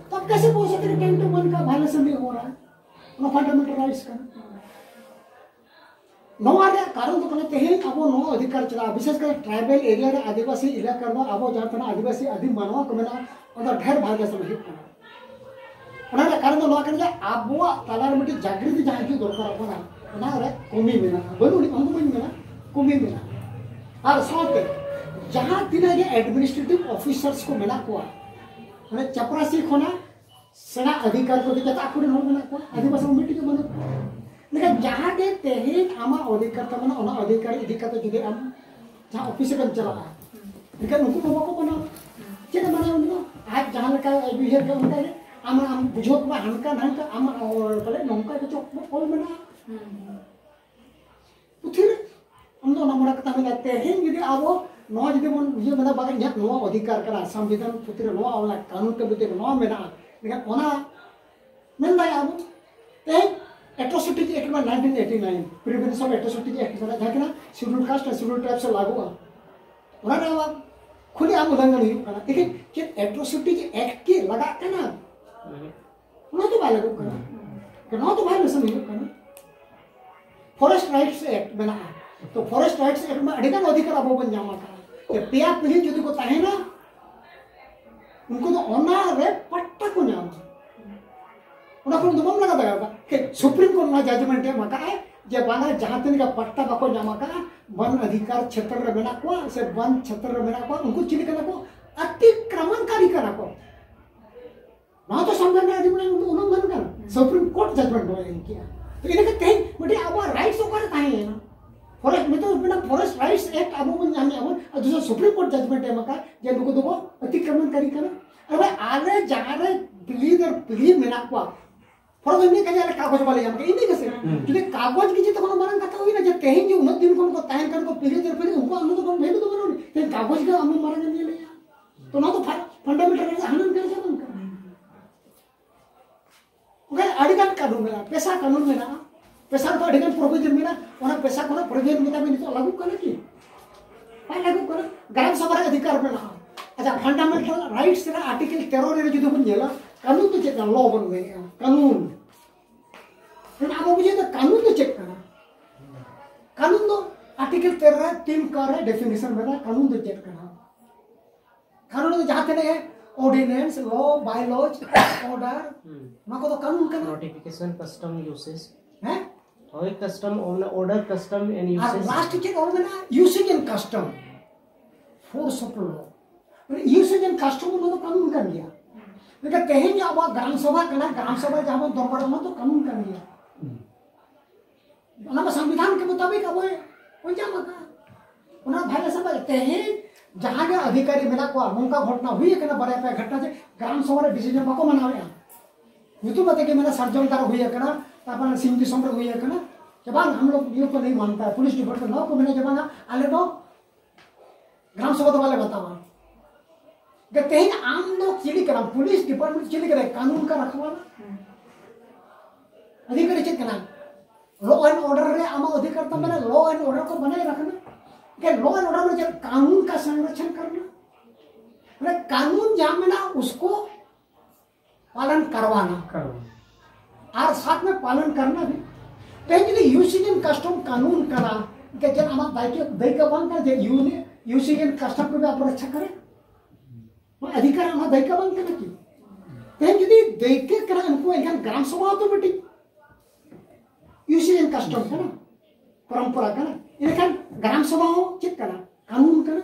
ᱛᱚ ᱠᱮᱥᱮ ᱵᱚᱞ ᱥᱚᱠᱛᱮ ᱦᱮ ᱴᱟᱭᱤᱢ ᱴᱩ ᱢᱟᱱ ᱠᱟ ᱵᱷᱟᱭᱞᱮᱥᱚᱱ ᱱᱤᱭᱟᱹ ᱦᱚ ᱨᱟᱦᱟ ᱦᱟᱭ? ᱚᱱᱟ ᱯᱷᱟᱱᱰᱟᱢᱮᱱᱴᱟᱞ ᱨᱟᱭᱤᱴᱥ ᱠᱟᱱᱟ᱾ ᱱᱚᱣᱟ ᱨᱮᱭᱟᱜ ᱠᱟᱨᱚᱱ ᱫᱚ ᱠᱟᱱᱟ, ᱛᱮᱦᱮᱧ ᱟᱵᱚ ᱱᱚᱣᱟ ᱚᱫᱷᱤᱠᱟᱨ ᱪᱟᱞᱟᱜᱼᱟ, ᱵᱤᱥᱮᱥ ᱠᱟᱨ ᱴᱨᱟᱭᱵᱟᱞ ᱮᱨᱤᱭᱟ ᱨᱮ ᱟᱹᱫᱤᱵᱟᱹᱥᱤ ᱮᱞᱟᱠᱟ ᱨᱮᱫᱚ ᱟᱵᱚ ᱡᱟᱦᱟᱸ ᱛᱤᱱᱟᱹᱜ ᱟᱹᱫᱤᱵᱟᱹᱥᱤ ᱟᱹᱫᱤᱢ ᱢᱟᱱᱣᱟ ᱠᱚ ᱢᱮᱱᱟᱜᱼᱟ, ᱚᱱᱟ ᱫᱚ ᱰᱷᱮᱨ ᱵᱷᱟᱭᱞᱮᱥᱚᱱ ᱦᱩᱭᱩᱜ ᱠᱟᱱᱟ᱾ ᱚᱱᱟ ᱨᱮᱭᱟᱜ ᱠᱟᱨᱚᱱ ᱫᱚ ᱱᱚᱣᱟ ᱠᱟᱱᱟ ᱡᱮ ᱟᱵᱚᱣᱟᱜ ᱛᱟᱞᱟ ᱨᱮ ᱢᱤᱫᱴᱤᱡ ᱡᱟᱜᱽᱨᱤᱛᱤ ᱡᱟᱦᱟᱸ ᱦᱤᱡᱩᱜ ᱫᱚᱨᱠᱟᱨᱚᱜ ᱠᱟᱱᱟ, ᱚᱱᱟ ᱨᱮ ᱠᱚᱢᱤ ᱢᱮᱱᱟᱜᱼᱟ, ᱵᱟᱹᱱᱩᱜ ᱟᱹᱱᱤᱡ ᱚᱱᱟ ᱫᱚ ᱵᱟᱹᱧ ᱢᱮᱱᱟ, ᱠᱚᱢᱤ ᱢᱮᱱᱟᱜᱼᱟ᱾ ᱟᱨ ᱥᱟᱶᱛᱮ ᱡᱟᱦᱟᱸ ᱛᱤᱱᱟᱹᱜ ᱜᱮ ᱮᱰᱢᱤᱱᱤᱥᱴᱨᱮᱴᱤᱵᱷ ᱚᱯᱷᱤᱥᱟᱨᱥ ᱠᱚ ᱢᱮᱱᱟᱜ ᱠᱚᱣᱟ, ᱢᱟᱱᱮ ᱪᱟᱯᱨᱟᱥᱤ ᱠᱷᱚᱱᱟᱜ ᱥᱮᱬᱟ ᱚᱫᱷᱤᱠᱟᱨ ᱠᱚ ᱡᱟᱛᱮ ᱟᱠᱚᱨᱮᱱ ᱦᱚᱲ ᱢᱮᱱᱟᱜ ᱠᱚᱣᱟ, ᱟᱹᱫᱤᱵᱟᱹᱥᱤ ᱢᱤᱫᱴᱤᱡ ᱜᱮ ᱵᱟᱹᱱᱩᱜ ᱠᱚᱣᱟ᱾ ᱞᱮᱠᱷᱟᱱ ᱡᱟᱦᱟᱸ ᱜᱮ ᱛᱮᱦᱮᱧ ᱟᱢᱟᱜ ᱚᱫᱷᱤᱠᱟᱨ ᱛᱟᱢ ᱢᱮᱱᱟᱜᱼᱟ, ᱚᱱᱟ ᱚᱫᱷᱤᱠᱟᱨ ᱤᱫᱤ ᱠᱟᱛᱮ ᱡᱩᱫᱤ ᱟᱢ ᱡᱟᱦᱟᱸ ᱚᱯᱷᱤᱥ ᱨᱮᱢ ᱪᱟᱞᱟᱜᱼᱟ, ᱮᱱᱠᱷᱟᱱ ᱩᱱᱠᱩ ᱢᱟ ᱵᱟᱠᱚ ᱢᱟᱱᱟᱣᱟ᱾ ᱪᱮᱫ ᱮ ᱢᱟᱱᱟᱣᱟ ᱩᱱᱤ ᱫᱚ? ᱟᱡ ᱡᱟᱦᱟᱸ ᱞᱮᱠᱟᱭ ᱩᱭᱦᱟᱹᱨ ᱠᱮᱫ ᱚᱱᱠᱟ ᱜᱮ᱾ ᱟᱢ, ᱟᱢ ᱵᱩᱡᱷᱟᱹᱣ ᱠᱚᱣᱟ ᱦᱟᱱᱠᱟ ᱱᱟᱝᱠᱟ, ᱟᱢᱟᱜ ᱵᱚᱞᱮ ᱱᱚᱝᱠᱟ ᱜᱮᱪᱚ ᱚᱞ ᱢᱮᱱᱟᱜᱼᱟ ᱯᱩᱛᱷᱤ ᱨᱮ᱾ ᱟᱢ ᱫᱚ ᱚᱱᱟ ᱢᱚᱬᱮ ᱠᱟᱛᱷᱟ ᱢᱮᱱᱟᱜᱼᱟ᱾ ᱛᱮᱦᱮᱧ ᱡᱩᱫᱤ ᱟᱵᱚ ᱱᱚᱣᱟ ᱡᱩᱫᱤ ᱵᱚᱱ ᱤᱭᱟᱹ ᱢᱮᱱᱟ, ᱵᱟᱝ, ᱤᱧᱟᱹᱜ ᱱᱚᱣᱟ ᱚᱫᱷᱤᱠᱟᱨ ᱠᱟᱱᱟ, ᱥᱚᱝᱵᱤᱫᱷᱟᱱ ᱯᱩᱛᱷᱤ ᱨᱮ ᱱᱚᱣᱟ ᱚᱞ ᱢᱮᱱᱟᱜᱼᱟ, ᱠᱟᱹᱱᱩᱱ ᱛᱮ ᱵᱩᱡᱷᱟᱹᱣ ᱱᱚᱣᱟ ᱢᱮᱱᱟᱜᱼᱟ, ᱮᱱᱠᱷᱟᱱ ᱚᱱᱟ ᱢᱮᱱ ᱫᱟᱲᱮᱭᱟᱜᱼᱟ ᱵᱚᱱ᱾ ᱛᱮᱦᱮᱧ Atrocities Act ᱢᱟ nineteen eighty nine, Prevention of Atrocities Act ᱠᱟᱱᱟ, ᱡᱟᱦᱟᱸ ᱠᱟᱱᱟ Scheduled Caste and Scheduled Tribes ᱨᱮ ᱞᱟᱹᱜᱩᱜᱼᱟ᱾ ᱚᱱᱟ ᱨᱮ ᱟᱵᱟᱨ ᱠᱷᱩᱞᱮ ᱟᱢ ᱩᱞᱞᱚᱝᱜᱷᱚᱱ ᱦᱩᱭᱩᱜ ᱠᱟᱱᱟ᱾ ᱞᱮᱠᱤᱱ ᱪᱮᱫ Atrocities Act ᱠᱤ ᱞᱟᱜᱟᱜ ᱠᱟᱱᱟ? ᱚᱱᱟ ᱫᱚ ᱵᱟᱭ ᱞᱟᱹᱜᱩᱜ ᱠᱟᱱᱟ᱾ ᱱᱚᱣᱟ ᱫᱚ violation ᱦᱩᱭᱩᱜ ᱠᱟᱱᱟ᱾ Forest Rights Act ᱢᱮᱱᱟᱜᱼᱟ᱾ ᱛᱚ Forest Rights Act ᱢᱟ ᱟᱹᱰᱤ ᱜᱟᱱ ᱚᱫᱷᱤᱠᱟᱨ ᱟᱵᱚ ᱵᱚᱱ ᱧᱟᱢ ᱟᱠᱟᱫᱟ᱾ ᱡᱮ ᱯᱮᱭᱟ ᱯᱤᱲᱦᱤ ᱡᱩᱫᱤ ᱠᱚ ᱛᱟᱦᱮᱱᱟ, ᱩᱱᱠᱩ ᱫᱚ ᱚᱱᱟ ᱨᱮ ᱯᱟᱴᱴᱟ ᱠᱚ ᱧᱟᱢᱟ᱾ ᱚᱱᱟ ᱠᱷᱚᱱ ᱫᱚ ᱵᱟᱢ ᱞᱟᱜᱟ ᱫᱟᱲᱮᱭᱟᱜᱼᱟ᱾ ᱥᱩᱯᱨᱤᱢ ᱠᱳᱨᱴ ᱱᱚᱣᱟ judgment ᱮ ᱮᱢ ᱟᱠᱟᱫᱼᱟ ᱡᱮ ᱵᱟᱝᱟ, ᱡᱟᱦᱟᱸ ᱛᱤᱱᱟᱹᱜ ᱜᱮ ᱯᱟᱴᱴᱟ ᱵᱟᱠᱚ ᱧᱟᱢ ᱟᱠᱟᱫᱼᱟ, ᱵᱚᱱ ᱚᱫᱷᱤᱠᱟᱨ ᱪᱷᱮᱛᱨᱚ ᱨᱮ ᱢᱮᱱᱟᱜ ᱠᱚᱣᱟ ᱥᱮ ᱵᱚᱱ ᱪᱷᱮᱛᱨᱚ ᱨᱮ ᱢᱮᱱᱟᱜ ᱠᱚᱣᱟ, ᱩᱱᱠᱩ ᱪᱤᱞᱤ ᱠᱟᱱᱟ ᱠᱚ? ᱚᱛᱤᱠᱨᱚᱢᱚᱱᱠᱟᱨᱤ ᱠᱟᱱᱟ ᱠᱚ᱾ ᱱᱚᱣᱟ ᱛᱚ ᱥᱚᱝᱵᱤᱫᱷᱟᱱ ᱨᱮ ᱟᱹᱰᱤ ᱢᱟᱨᱟᱝ ᱩᱞᱞᱚᱝᱜᱷᱚᱱ ᱠᱟᱱᱟ᱾ ᱥᱩᱯᱨᱤᱢ ᱠᱳᱨᱴ judgment ᱱᱚᱣᱟ ᱮᱢ ᱠᱮᱜᱼᱟ᱾ ᱛᱚ ᱤᱱᱟᱹ ᱠᱷᱟᱱ ᱛᱮᱦᱮᱧ ᱢᱤᱫᱴᱤᱡ ᱟᱵᱚᱣᱟᱜ rights ᱚᱠᱟᱨᱮ ᱛᱟᱦᱮᱸᱭᱮᱱᱟ? Forest, ᱱᱤᱛᱚᱜ ᱢᱮᱱᱟᱜ Forest Rights Act ᱟᱵᱚ ᱵᱚᱱ ᱧᱟᱢᱮᱜᱼᱟ ᱵᱚᱱ, ᱟᱨ ᱫᱩᱥᱨᱟ ᱥᱩᱯᱨᱤᱢ ᱠᱳᱨᱴ judgment ᱮᱢ ᱟᱠᱟᱫ ᱡᱮ ᱱᱩᱠᱩ ᱫᱚᱠᱚ ᱚᱛᱤᱠᱨᱚᱢᱚᱱᱠᱟᱨᱤ ᱠᱟᱱᱟ᱾ ᱟᱨ ᱟᱞᱮ ᱡᱟᱦᱟᱸ ᱨᱮ ᱯᱤᱲᱦᱤ ᱫᱚᱨ ᱯᱤᱲᱦᱤ ᱢᱮᱱᱟᱜ ᱠᱚᱣᱟ, ᱯᱷᱚᱨᱚᱡᱽ ᱮᱢᱱᱤ ᱠᱟᱡᱮ ᱟᱞᱮ ᱠᱟᱜᱚᱡᱽ ᱵᱟᱞᱮ ᱧᱟᱢ ᱠᱮᱫᱟ, ᱤᱱᱟᱹ ᱜᱮᱥᱮ? ᱦᱩᱸ᱾ ᱡᱩᱫᱤ ᱠᱟᱜᱚᱡᱽ ᱜᱮ ᱡᱩᱫᱤ ᱠᱳᱱᱳ ᱢᱟᱨᱟᱝ ᱠᱟᱛᱷᱟ ᱦᱩᱭᱱᱟ ᱡᱮ ᱛᱮᱦᱮᱧ ᱡᱮ ᱩᱱᱟᱹᱜ ᱫᱤᱱ ᱠᱷᱚᱱ ᱠᱚ ᱛᱟᱦᱮᱱ ᱠᱟᱱᱟ ᱠᱚ ᱯᱤᱲᱦᱤ ᱫᱚᱨ ᱯᱤᱲᱦᱤ, ᱩᱱᱠᱩᱣᱟᱜ ᱚᱱᱟ ᱫᱚ ᱵᱟᱝ value ᱫᱚ ᱵᱟᱹᱱᱩᱜ ᱟᱹᱱᱤᱡ᱾ ᱛᱮᱦᱮᱧ ᱠᱟᱜᱚᱡᱽ ᱜᱮ ᱟᱢ ᱢᱟᱨᱟᱝ ᱮᱢ ᱧᱮᱞᱮᱜᱼᱟ᱾ ᱛᱚ ᱱᱚᱣᱟ ᱫᱚ ᱯᱷᱟ-, fundamental right ᱦᱟᱱᱟ ᱱᱚᱝᱠᱟ ᱜᱮ ᱵᱟᱝ ᱠᱟᱱᱟ᱾ ᱚᱱᱠᱟ ᱟᱹᱰᱤ ᱜᱟᱱ ᱠᱟᱹᱱᱩᱱ ᱢᱮᱱᱟᱜᱼᱟ, ᱯᱮᱥᱟ ᱠᱟᱹᱱᱩᱱ ᱢᱮᱱᱟᱜᱼᱟ, ᱯᱮᱥᱟ ᱨᱮᱫᱚ ᱟᱹᱰᱤ ᱜᱟᱱ provision ᱢᱮᱱᱟᱜᱼᱟ᱾ ᱚᱱᱟ ᱯᱮᱥᱟ ᱠᱷᱚᱱᱟᱜ provision ᱢᱮᱛᱟᱜ ᱢᱮ ᱱᱤᱛᱚᱜ ᱞᱟᱹᱜᱩᱜ ᱠᱟᱱᱟ ᱠᱤ? ᱵᱟᱭ ᱞᱟᱹᱜᱩᱜ ᱠᱟᱱᱟ᱾ ᱜᱨᱟᱢ ᱥᱚᱵᱷᱟ ᱨᱮ ᱚᱫᱷᱤᱠᱟᱨ ᱢᱮᱱᱟᱜᱼᱟ᱾ ᱟᱪᱪᱷᱟ, fundamental rights ᱨᱮᱱᱟᱜ article ᱛᱮᱨᱚ ᱨᱮ ᱡᱩᱫᱤ ᱵᱚᱱ ᱧᱮᱞᱟ, ᱠᱟᱹᱱᱩᱱ ᱫᱚ ᱪᱮᱫ ᱠᱟᱱᱟ? Law ᱵᱚᱱ ᱢᱮᱱᱮᱜᱼᱟ, ᱠᱟᱹᱱᱩᱱ᱾ ᱢᱮᱱᱠᱷᱟᱱ ᱟᱵᱚ ᱵᱩᱡᱷᱟᱹᱣ ᱫᱚ ᱠᱟᱹᱱᱩᱱ ᱫᱚ ᱪᱮᱫ ᱠᱟᱱᱟ? ᱠᱟᱹᱱᱩᱱ ᱫᱚ article ᱛᱮᱨᱚ ᱨᱮ ᱛᱤᱱ ᱠᱟᱨ ᱨᱮ definition ᱢᱮᱱᱟᱜᱼᱟ, ᱠᱟᱹᱱᱩᱱ ᱫᱚ ᱪᱮᱫ ᱠᱟᱱᱟ? ᱠᱟᱹᱱᱩᱱ ᱫᱚ ᱡᱟᱦᱟᱸ ᱛᱤᱱᱟᱹᱜ ᱜᱮ ordinance, law, bylaws, order, ᱦᱩᱸ᱾ ᱱᱚᱣᱟ ᱠᱚᱫᱚ ᱠᱟᱹᱱᱩᱱ ᱠᱟᱱᱟ᱾ Notification, custom, usage. ᱦᱮᱸ? ᱦᱳᱭ, custom, ᱚᱱᱟ order, custom and R usage. Last ᱪᱮᱫ ᱚᱞ ᱢᱮᱱᱟᱜᱼᱟ? Usage and custom, force of law. ᱢᱟᱱᱮ usage and custom ᱚᱱᱟ ᱫᱚ ᱠᱟᱹᱱᱩᱱ ᱠᱟᱱ ᱜᱮᱭᱟ᱾ ᱢᱮᱱᱠᱷᱟᱱ ᱛᱮᱦᱮᱧ ᱟᱵᱚᱣᱟᱜ ᱜᱨᱟᱢ ᱥᱚᱵᱷᱟ ᱠᱟᱱᱟ, ᱜᱨᱟᱢ ᱥᱚᱵᱷᱟ ᱡᱟᱦᱟᱸ ᱵᱚᱱ ᱫᱚᱨᱵᱟᱨ, ᱚᱱᱟ ᱫᱚ ᱠᱟᱹᱱᱩᱱ ᱠᱟᱱ ᱜᱮᱭᱟ᱾ ᱚᱱᱟ ᱢᱟ ᱥᱚᱝᱵᱤᱫᱷᱟᱱ ᱠᱮ ᱢᱩᱛᱟᱵᱤᱠ ᱟᱵᱚᱭ ᱧᱟᱢ ᱟᱠᱟᱫᱼᱟ᱾ ᱚᱱᱟ ᱵᱷᱟᱭᱞᱮᱥᱚᱱ ᱵᱟᱭ, ᱛᱮᱦᱮᱧ ᱡᱟᱦᱟᱸ ᱜᱮ ᱚᱫᱷᱤᱠᱟᱨᱤ ᱢᱮᱱᱟᱜ ᱠᱚᱣᱟ, ᱱᱚᱝᱠᱟ ᱜᱷᱚᱴᱚᱱᱟ ᱦᱩᱭ ᱟᱠᱟᱱᱟ, ᱵᱟᱨᱭᱟ ᱯᱮᱭᱟ ᱜᱷᱚᱴᱚᱱᱟ, ᱡᱮ ᱜᱨᱟᱢ ᱥᱚᱵᱷᱟ ᱨᱮ ᱰᱤᱥᱤᱡᱚᱱ ᱵᱟᱠᱚ ᱢᱟᱱᱟᱣᱮᱫᱼᱟ᱾ ᱧᱩᱛᱩᱢ ᱟᱛᱮ ᱜᱮ ᱢᱮᱱᱟ, ᱥᱟᱨᱡᱚᱢ ᱫᱟᱨᱮ ᱦᱩᱭ ᱟᱠᱟᱱᱟ, ᱛᱟᱨᱯᱚᱨᱮ ᱥᱤᱧ ᱫᱤᱥᱚᱢ ᱨᱮ ᱦᱩᱭ ᱟᱠᱟᱱᱟ, ᱡᱮ ᱵᱟᱝ, ᱦᱟᱢ ᱞᱳᱜ ᱱᱤᱭᱚᱢ ᱠᱚ ᱱᱤᱭᱚᱢ ᱢᱟᱱᱛᱟ ᱦᱟᱭ, ᱯᱩᱞᱤᱥ ᱰᱤᱯᱟᱨᱴᱢᱮᱱᱴ ᱱᱚᱣᱟ ᱠᱚ ᱢᱮᱱᱟ ᱡᱮ ᱵᱟᱝᱟ, ᱟᱞᱮ ᱫᱚ ᱜᱨᱟᱢ ᱥᱚᱵᱷᱟ ᱫᱚ ᱵᱟᱞᱮ ᱵᱟᱛᱟᱣᱟ᱾ ᱡᱮ ᱛᱮᱦᱮᱧ ᱟᱢ ᱫᱚ ᱪᱤᱞᱤ ᱠᱟᱱᱟᱢ? ᱯᱩᱞᱤᱥ ᱰᱤᱯᱟᱨᱴᱢᱮᱱᱴ ᱪᱤᱞᱤ ᱠᱟᱱᱟᱭ? ᱠᱟᱹᱱᱩᱱ ᱠᱟ ᱨᱟᱠᱷᱣᱟᱞᱟ᱾ ᱚᱫᱷᱤᱠᱟᱨᱤ ᱪᱮᱫ ᱠᱟᱱᱟ? ᱞᱚ ᱮᱱᱰ ᱚᱨᱰᱟᱨ ᱨᱮ ᱟᱢᱟᱜ ᱚᱫᱷᱤᱠᱟᱨ ᱛᱟᱢ ᱢᱮᱱᱟᱜᱼᱟ, ᱞᱚ ᱮᱱᱰ ᱚᱨᱰᱟᱨ ᱠᱚ ᱵᱟᱱᱟᱭ ᱨᱟᱠᱷᱱᱟ᱾ ᱡᱮ ᱞᱚ ᱮᱱᱰ ᱚᱨᱰᱟᱨ ᱢᱟᱱᱮ ᱪᱮᱫ? ᱠᱟᱹᱱᱩᱱ ᱠᱟ ᱥᱚᱝᱨᱚᱠᱷᱚᱱ ᱠᱟᱨᱱᱟ᱾ ᱢᱟᱱᱮ ᱠᱟᱹᱱᱩᱱ ᱡᱟᱦᱟᱸ ᱢᱮᱱᱟᱜᱼᱟ, ᱩᱥᱠᱳ ᱯᱟᱞᱚᱱ ᱠᱟᱨᱣᱟᱱᱟ᱾ ᱠᱟᱨᱣᱟᱱᱟ᱾ ᱟᱨ ᱥᱟᱛ ᱢᱮ ᱯᱟᱞᱚᱱ ᱠᱟᱨᱱᱟ ᱵᱷᱤ᱾ ᱛᱮᱦᱮᱧ ᱡᱩᱫᱤ ᱭᱩᱥᱤᱡᱤᱱ ᱠᱟᱥᱴᱚᱢ ᱠᱟᱹᱱᱩᱱ ᱠᱟᱱᱟ, ᱮᱱᱠᱷᱟᱱ ᱪᱮᱫ ᱟᱢᱟᱜ ᱫᱟᱭᱤᱛᱛᱚ, ᱫᱟᱹᱭᱠᱟᱹ ᱵᱟᱝ ᱠᱟᱱᱟ ᱡᱮ ᱭᱩᱱᱤ-, ᱭᱩᱥᱤᱡᱤᱱ ᱠᱟᱥᱴᱚᱢ ᱠᱚ ᱟᱵᱚ ᱨᱚᱠᱷᱟ ᱠᱚᱨᱮ? ᱱᱚᱣᱟ ᱚᱫᱷᱤᱠᱟᱨ ᱟᱢᱟᱜ ᱫᱟᱹᱭᱠᱟᱹ ᱵᱟᱝ ᱠᱟᱱᱟ ᱠᱤ? ᱛᱮᱦᱮᱧ ᱡᱩᱫᱤ ᱫᱟᱹᱭᱠᱟᱹ ᱠᱟᱱᱟ ᱩᱱᱠᱩ, ᱮᱱᱠᱷᱟᱱ ᱜᱨᱟᱢ ᱥᱚᱵᱷᱟ ᱦᱚᱸ ᱛᱚ ᱢᱤᱫᱴᱤᱡ ᱭᱩᱥᱤᱡᱤᱱ ᱠᱟᱥᱴᱚᱢ ᱠᱟᱱᱟ, ᱯᱚᱨᱚᱢᱯᱚᱨᱟ ᱠᱟᱱᱟ᱾ ᱮᱱᱠᱷᱟᱱ ᱜᱨᱟᱢ ᱥᱚᱵᱷᱟ ᱦᱚᱸ ᱪᱮᱫ ᱠᱟᱱᱟ? ᱠᱟᱹᱱᱩᱱ ᱠᱟᱱᱟ᱾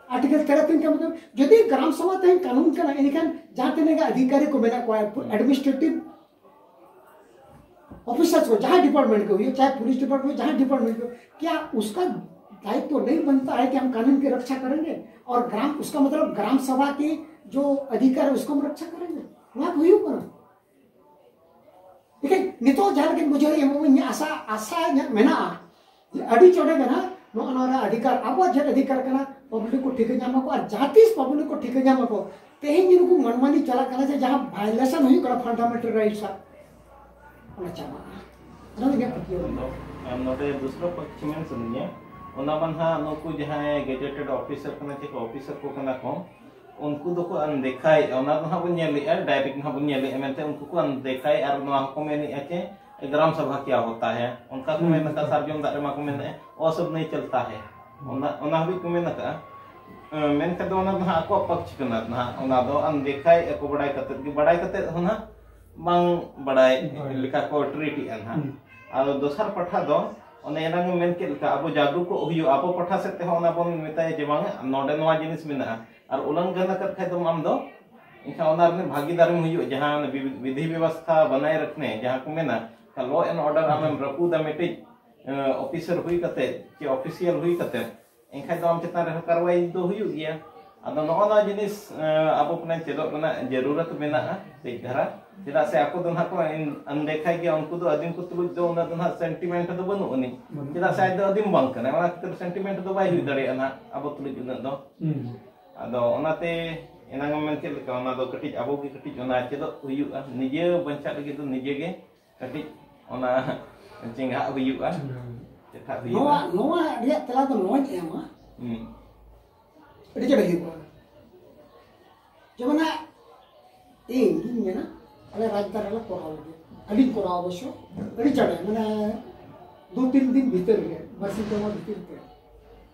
ᱟᱨᱴᱤᱠᱮᱞ ᱛᱮᱨᱚ ᱛᱤᱱ ᱠᱟ ᱢᱚᱛᱞᱚᱵ, ᱡᱩᱫᱤ ᱜᱨᱟᱢ ᱥᱚᱵᱷᱟ ᱛᱮᱦᱮᱧ ᱠᱟᱹᱱᱩᱱ ᱠᱟᱱᱟ, ᱮᱱᱠᱷᱟᱱ ᱡᱟᱦᱟᱸ ᱛᱤᱱᱟᱹᱜ ᱜᱮ ᱚᱫᱷᱤᱠᱟᱨᱤ ᱠᱚ ᱢᱮᱱᱟᱜ ᱠᱚᱣᱟ, ᱮᱰᱢᱤᱱᱤᱥᱴᱨᱮᱴᱤᱵᱷ ᱚᱯᱷᱤᱥᱟᱨ ᱠᱚ, ᱡᱟᱦᱟᱸ ᱰᱤᱯᱟᱨᱴᱢᱮᱱᱴ ᱠᱚ ᱦᱩᱭᱩᱜ, ᱪᱟᱦᱮ ᱯᱩᱞᱤᱥ ᱰᱤᱯᱟᱨᱴᱢᱮᱱᱴ, ᱡᱟᱦᱟᱸ ᱰᱤᱯᱟᱨᱴᱢᱮᱱᱴ ᱠᱚ, ᱠᱭᱟ ᱩᱥᱠᱟ ᱫᱟᱭᱤᱛᱛᱚ ᱱᱟᱦᱤᱸ ᱵᱟᱱᱛᱟ ᱦᱟᱭ ᱠᱤ ᱦᱟᱢ ᱠᱟᱹᱱᱩᱱ ᱠᱤ ᱨᱚᱠᱷᱟ ᱠᱟᱨᱮᱸᱜᱮ? ᱚᱨ ᱜᱨᱟᱢ, ᱩᱥᱠᱟ ᱢᱚᱛᱞᱚᱵ ᱜᱨᱟᱢ ᱥᱚᱵᱷᱟ ᱠᱤ ᱡᱳ ᱚᱫᱷᱤᱠᱟᱨ ᱦᱟᱭ, ᱩᱥᱠᱟ ᱦᱟᱢ ᱨᱚᱠᱷᱟ ᱠᱟᱨᱮᱸᱜᱮ? ᱱᱚᱣᱟ ᱠᱚ ᱦᱩᱭᱩᱜ ᱠᱟᱱᱟ᱾ ᱮᱱᱠᱷᱟᱱ ᱱᱤᱛᱚᱜ ᱡᱟᱦᱟᱸ ᱞᱮᱠᱟᱧ ᱵᱩᱡᱷᱟᱹᱣ ᱮᱫᱼᱟ, ᱤᱧᱟᱹᱜ ᱟᱥᱟ, ᱟᱥᱟ ᱤᱧᱟᱹᱜ ᱢᱮᱱᱟᱜᱼᱟ ᱡᱮ ᱟᱹᱰᱤ ᱪᱚᱴᱮ ᱜᱮ ᱱᱟᱦᱟᱜ ᱱᱚᱜᱼᱚ ᱱᱚᱣᱟ ᱨᱮᱱᱟᱜ ᱚᱫᱷᱤᱠᱟᱨ, ᱟᱵᱚᱣᱟᱜ ᱪᱮᱫ ᱚᱫᱷᱤᱠᱟᱨ ᱠᱟᱱᱟ, ᱯᱟᱵᱽᱞᱤᱠ ᱠᱚ ᱴᱷᱤᱠᱟᱹ ᱧᱟᱢ ᱟᱠᱚ, ᱟᱨ ᱡᱟᱦᱟᱸ ᱛᱤᱥ ᱯᱟᱵᱽᱞᱤᱠ ᱠᱚ ᱴᱷᱤᱠᱟᱹ ᱧᱟᱢ ᱟᱠᱚ, ᱛᱮᱦᱮᱧ ᱡᱮ ᱱᱩᱠᱩ ᱢᱟᱱᱢᱟᱱᱤ ᱪᱟᱞᱟᱜ ᱠᱟᱱᱟ ᱥᱮ ᱡᱟᱦᱟᱸ ᱵᱷᱟᱭᱞᱮᱥᱚᱱ ᱦᱩᱭᱩᱜ ᱠᱟᱱᱟ ᱯᱷᱟᱱᱰᱟᱢᱮᱱᱴᱟᱞ ᱨᱟᱭᱤᱴᱥ ᱟᱜ, ᱚᱱᱟ ᱪᱟᱵᱟᱜᱼᱟ᱾ ᱚᱱᱟ ᱫᱚ ᱤᱧᱟᱹᱜ ᱯᱟᱹᱛᱭᱟᱹᱣ ᱢᱮᱱᱟᱜᱼᱟ᱾ ᱟᱨ ᱱᱚᱰᱮ ᱫᱩᱥᱨᱟ ᱯᱚᱠᱷ ᱢᱮᱱ ᱥᱟᱱᱟᱧᱟ, ᱚᱱᱟ ᱢᱟ ᱱᱟᱦᱟᱜ ᱱᱩᱠᱩ ᱡᱟᱦᱟᱸᱭ ᱜᱮᱡᱮᱴᱮᱰ ᱚᱯᱷᱤᱥᱟᱨ ᱠᱟᱱᱟ ᱪᱮ ᱠᱚ ᱚᱯᱷᱤᱥᱟᱨ ᱠᱚ ᱠᱟᱱᱟ ᱠᱚ, ᱩᱱᱠᱩ ᱫᱚᱠᱚ ᱟᱱᱫᱮᱠᱷᱟᱭᱮᱫᱼᱟ, ᱚᱱᱟ ᱫᱚ ᱱᱟᱦᱟᱜ ᱵᱚᱱ ᱧᱮᱞᱮᱫᱼᱟ, ᱰᱟᱭᱨᱮᱠᱴ ᱱᱟᱦᱟᱜ ᱵᱚᱱ ᱧᱮᱞᱮᱫᱼᱟ ᱢᱮᱱᱛᱮ ᱩᱱᱠᱩ ᱠᱚ ᱟᱱᱫᱮᱠᱷᱟᱭᱮᱫᱼᱟ ᱟᱨ ᱱᱚᱣᱟ ᱦᱚᱸᱠᱚ ᱢᱮᱱᱮᱫᱼᱟ ᱪᱮ ᱜᱨᱟᱢ ᱥᱟᱵᱷᱟ ᱠᱭᱟ ᱦᱳᱛᱟ ᱦᱮ, ᱚᱱᱠᱟ ᱠᱚ ᱦᱩᱸ᱾ ᱢᱮᱱ ᱟᱠᱟᱫ, ᱥᱟᱨᱡᱚᱢ ᱫᱟᱜ ᱨᱮᱢᱟ ᱠᱚ ᱢᱮᱱᱮᱫᱼᱟ ᱚ ᱥᱚᱵ ᱱᱟᱦᱤᱸ ᱪᱚᱞᱛᱟ ᱦᱮ, ᱚᱱᱟ, ᱚᱱᱟ ᱦᱟᱹᱵᱤᱡ ᱠᱚ ᱢᱮᱱ ᱟᱠᱟᱫᱼᱟ᱾ ᱮᱸ, ᱢᱮᱱᱠᱷᱟᱱ ᱫᱚ ᱚᱱᱟ ᱫᱚ ᱱᱟᱦᱟᱜ ᱟᱠᱚᱣᱟᱜ ᱯᱚᱠᱷ ᱠᱟᱱᱟ, ᱱᱟᱦᱟᱜ ᱚᱱᱟ ᱫᱚ ᱟᱱᱫᱮᱠᱷᱟᱭᱮᱫᱼᱟ ᱠᱚ ᱵᱟᱰᱟᱭ ᱠᱟᱛᱮᱫ ᱜᱮ, ᱵᱟᱰᱟᱭ ᱠᱟᱛᱮᱫ ᱦᱚᱸ ᱱᱟᱦᱟᱜ ᱵᱟᱝ ᱵᱟᱰᱟᱭ ᱦᱳᱭ᱾ ᱞᱮᱠᱟ ᱠᱚ ᱴᱨᱤᱴ ᱮᱫᱼᱟ ᱱᱟᱦᱟᱜ᱾ ᱦᱩᱸ᱾ ᱟᱫᱚ ᱫᱚᱥᱟᱨ ᱯᱟᱦᱴᱟ ᱫᱚ ᱚᱱᱮ ᱮᱱᱟᱝ ᱮᱢ ᱢᱮᱱ ᱠᱮᱫ ᱞᱮᱠᱟ ᱟᱵᱚ ᱡᱟᱜᱽᱨᱩᱠᱚᱜ ᱦᱩᱭᱩᱜᱼᱟ, ᱟᱵᱚ ᱯᱟᱦᱴᱟ ᱥᱮᱫ ᱛᱮᱦᱚᱸ ᱚᱱᱟ ᱵᱚᱱ ᱢᱮᱛᱟᱭᱟ ᱡᱮ ᱵᱟᱝ, ᱱᱚᱰᱮ ᱱᱚᱣᱟ ᱡᱤᱱᱤᱥ ᱢᱮᱱᱟᱜᱼᱟ, ᱟᱨ ᱩᱞᱞᱚᱝᱜᱷᱚᱱ ᱟᱠᱟᱫ ᱠᱷᱟᱡ ᱫᱚᱢ ᱟᱢ ᱫᱚ, ᱮᱱᱠᱷᱟᱱ ᱚᱱᱟ ᱨᱤᱱᱤᱡ ᱵᱷᱟᱜᱤᱫᱟᱨ ᱮᱢ ᱦᱩᱭᱩᱜᱼᱟ᱾ ᱡᱟᱦᱟᱸ ᱚᱱᱟ ᱵᱤ-, ᱵᱤᱫᱷᱤ ᱵᱮᱵᱚᱥᱛᱷᱟ ᱵᱟᱱᱟᱭ ᱨᱟᱠᱷᱱᱮ ᱡᱟᱦᱟᱸ ᱠᱚ ᱢᱮᱱᱟ, ᱞᱚ ᱮᱱᱰ ᱚᱨᱰᱟᱨ ᱟᱢᱮᱢ ᱨᱟᱹᱯᱩᱫᱟ ᱢᱤᱫᱴᱤᱡ, ᱮ, ᱚᱯᱷᱤᱥᱟᱨ ᱦᱩᱭ ᱠᱟᱛᱮ ᱪᱮ ᱚᱯᱷᱤᱥᱤᱭᱟᱞ ᱦᱩᱭ ᱠᱟᱛᱮ, ᱮᱱᱠᱷᱟᱡ ᱫᱚ ᱟᱢ ᱪᱮᱛᱟᱱ ᱨᱮᱦᱚᱸ ᱠᱟᱨᱣᱟᱭ ᱫᱚ ᱦᱩᱭᱩᱜ ᱜᱮᱭᱟ᱾ ᱟᱫᱚ ᱱᱚᱜᱼᱚ ᱱᱚᱣᱟ ᱡᱤᱱᱤᱥ, ᱮ, ᱟᱵᱚ ᱠᱷᱚᱱᱟᱜ ᱪᱮᱫᱚᱜ ᱨᱮᱱᱟᱜ ᱡᱟᱹᱨᱩᱲᱟᱛ ᱢᱮᱱᱟᱜᱼᱟ ᱠᱟᱹᱡ ᱫᱷᱟᱨᱟ᱾ ᱪᱮᱫᱟᱜ ᱥᱮ ᱟᱠᱚ ᱫᱚ ᱱᱟᱦᱟᱜ ᱠᱚ ᱟᱱ-, ᱟᱱᱫᱮᱠᱷᱟᱭ ᱜᱮᱭᱟ, ᱩᱱᱠᱩ ᱫᱚ ᱟᱹᱫᱤᱢ ᱠᱚ ᱛᱩᱞᱩᱡ ᱫᱚ ᱩᱱᱟᱹᱜ ᱫᱚ ᱱᱟᱦᱟᱜ ᱥᱮᱱᱴᱤᱢᱮᱱᱴ ᱫᱚ ᱵᱟᱹᱱᱩᱜ ᱟᱹᱱᱤᱡ᱾ ᱵᱟᱹᱱᱩᱜ᱾ ᱪᱮᱫᱟᱜ ᱥᱮ ᱟᱡ ᱫᱚ ᱟᱹᱫᱤᱢ ᱵᱟᱝ ᱠᱟᱱᱟᱭ, ᱚᱱᱟ ᱠᱷᱟᱹᱛᱤᱨ ᱥᱮᱱᱴᱤᱢᱮᱱᱴ ᱫᱚ ᱵᱟᱭ ᱦᱩᱭ ᱫᱟᱲᱮᱭᱟᱜᱼᱟ ᱱᱟᱦᱟᱜ ᱟᱵᱚ ᱛᱩᱞᱩᱡ ᱩᱱᱟᱹᱜ ᱫᱚ᱾ ᱦᱩᱸ᱾ ᱟᱫᱚ ᱚᱱᱟᱛᱮ ᱮᱱᱟᱝ ᱮᱢ ᱢᱮᱱ ᱠᱮᱫ ᱞᱮᱠᱟ, ᱚᱱᱟ ᱫᱚ ᱠᱟᱹᱴᱤᱡ ᱟᱵᱚ ᱜᱮ ᱠᱟᱹᱴᱤᱡ ᱚᱱᱟ ᱪᱮᱫᱚᱜ ᱦᱩᱭᱩᱜᱼᱟ, ᱱᱤᱡᱮ ᱵᱟᱧᱪᱟᱜ ᱞᱟᱹᱜᱤᱫ ᱫᱚ ᱱᱤᱡᱮ ᱜᱮ ᱠᱟᱹᱴᱤᱡ ᱚᱱᱟ ᱪᱮᱸᱜᱷᱟᱜ ᱦᱩᱭᱩᱜᱼᱟ, ᱦᱩᱸ᱾ ᱪᱮᱴᱷᱟᱜ ᱦᱩᱭᱩᱜᱼᱟ᱾ ᱱᱚᱣᱟ, ᱱᱚᱣᱟ ᱨᱮᱭᱟᱜ ᱛᱮᱞᱟ ᱫᱚ ᱱᱚᱣᱟᱧ ᱮᱢᱟ, ᱦᱩᱸ᱾ ᱟᱹᱰᱤ ᱪᱮᱦᱨᱟ ᱦᱩᱭᱩᱜᱼᱟ᱾ ᱡᱮᱢᱚᱱ ᱦᱟᱸᱜ ᱤᱧ ᱜᱤᱧ ᱢᱮᱱᱟ, ᱟᱞᱮ ᱨᱟᱡᱽᱫᱟᱨ ᱨᱮᱞᱮ ᱠᱚᱨᱟᱣ ᱞᱟᱹᱜᱤᱫ, ᱟᱹᱰᱤᱧ ᱠᱚᱨᱟᱣ ᱚᱵᱚᱥᱥᱚ, ᱟᱹᱰᱤ ᱪᱟᱬᱮ, ᱢᱟᱱᱮ ᱫᱩ ᱛᱤᱱ ᱫᱤᱱ ᱵᱷᱤᱛᱤᱨ ᱨᱮ, ᱵᱟᱨᱥᱤᱧ ᱯᱮ ᱢᱟᱦᱟ ᱵᱷᱤᱛᱤᱨ ᱛᱮ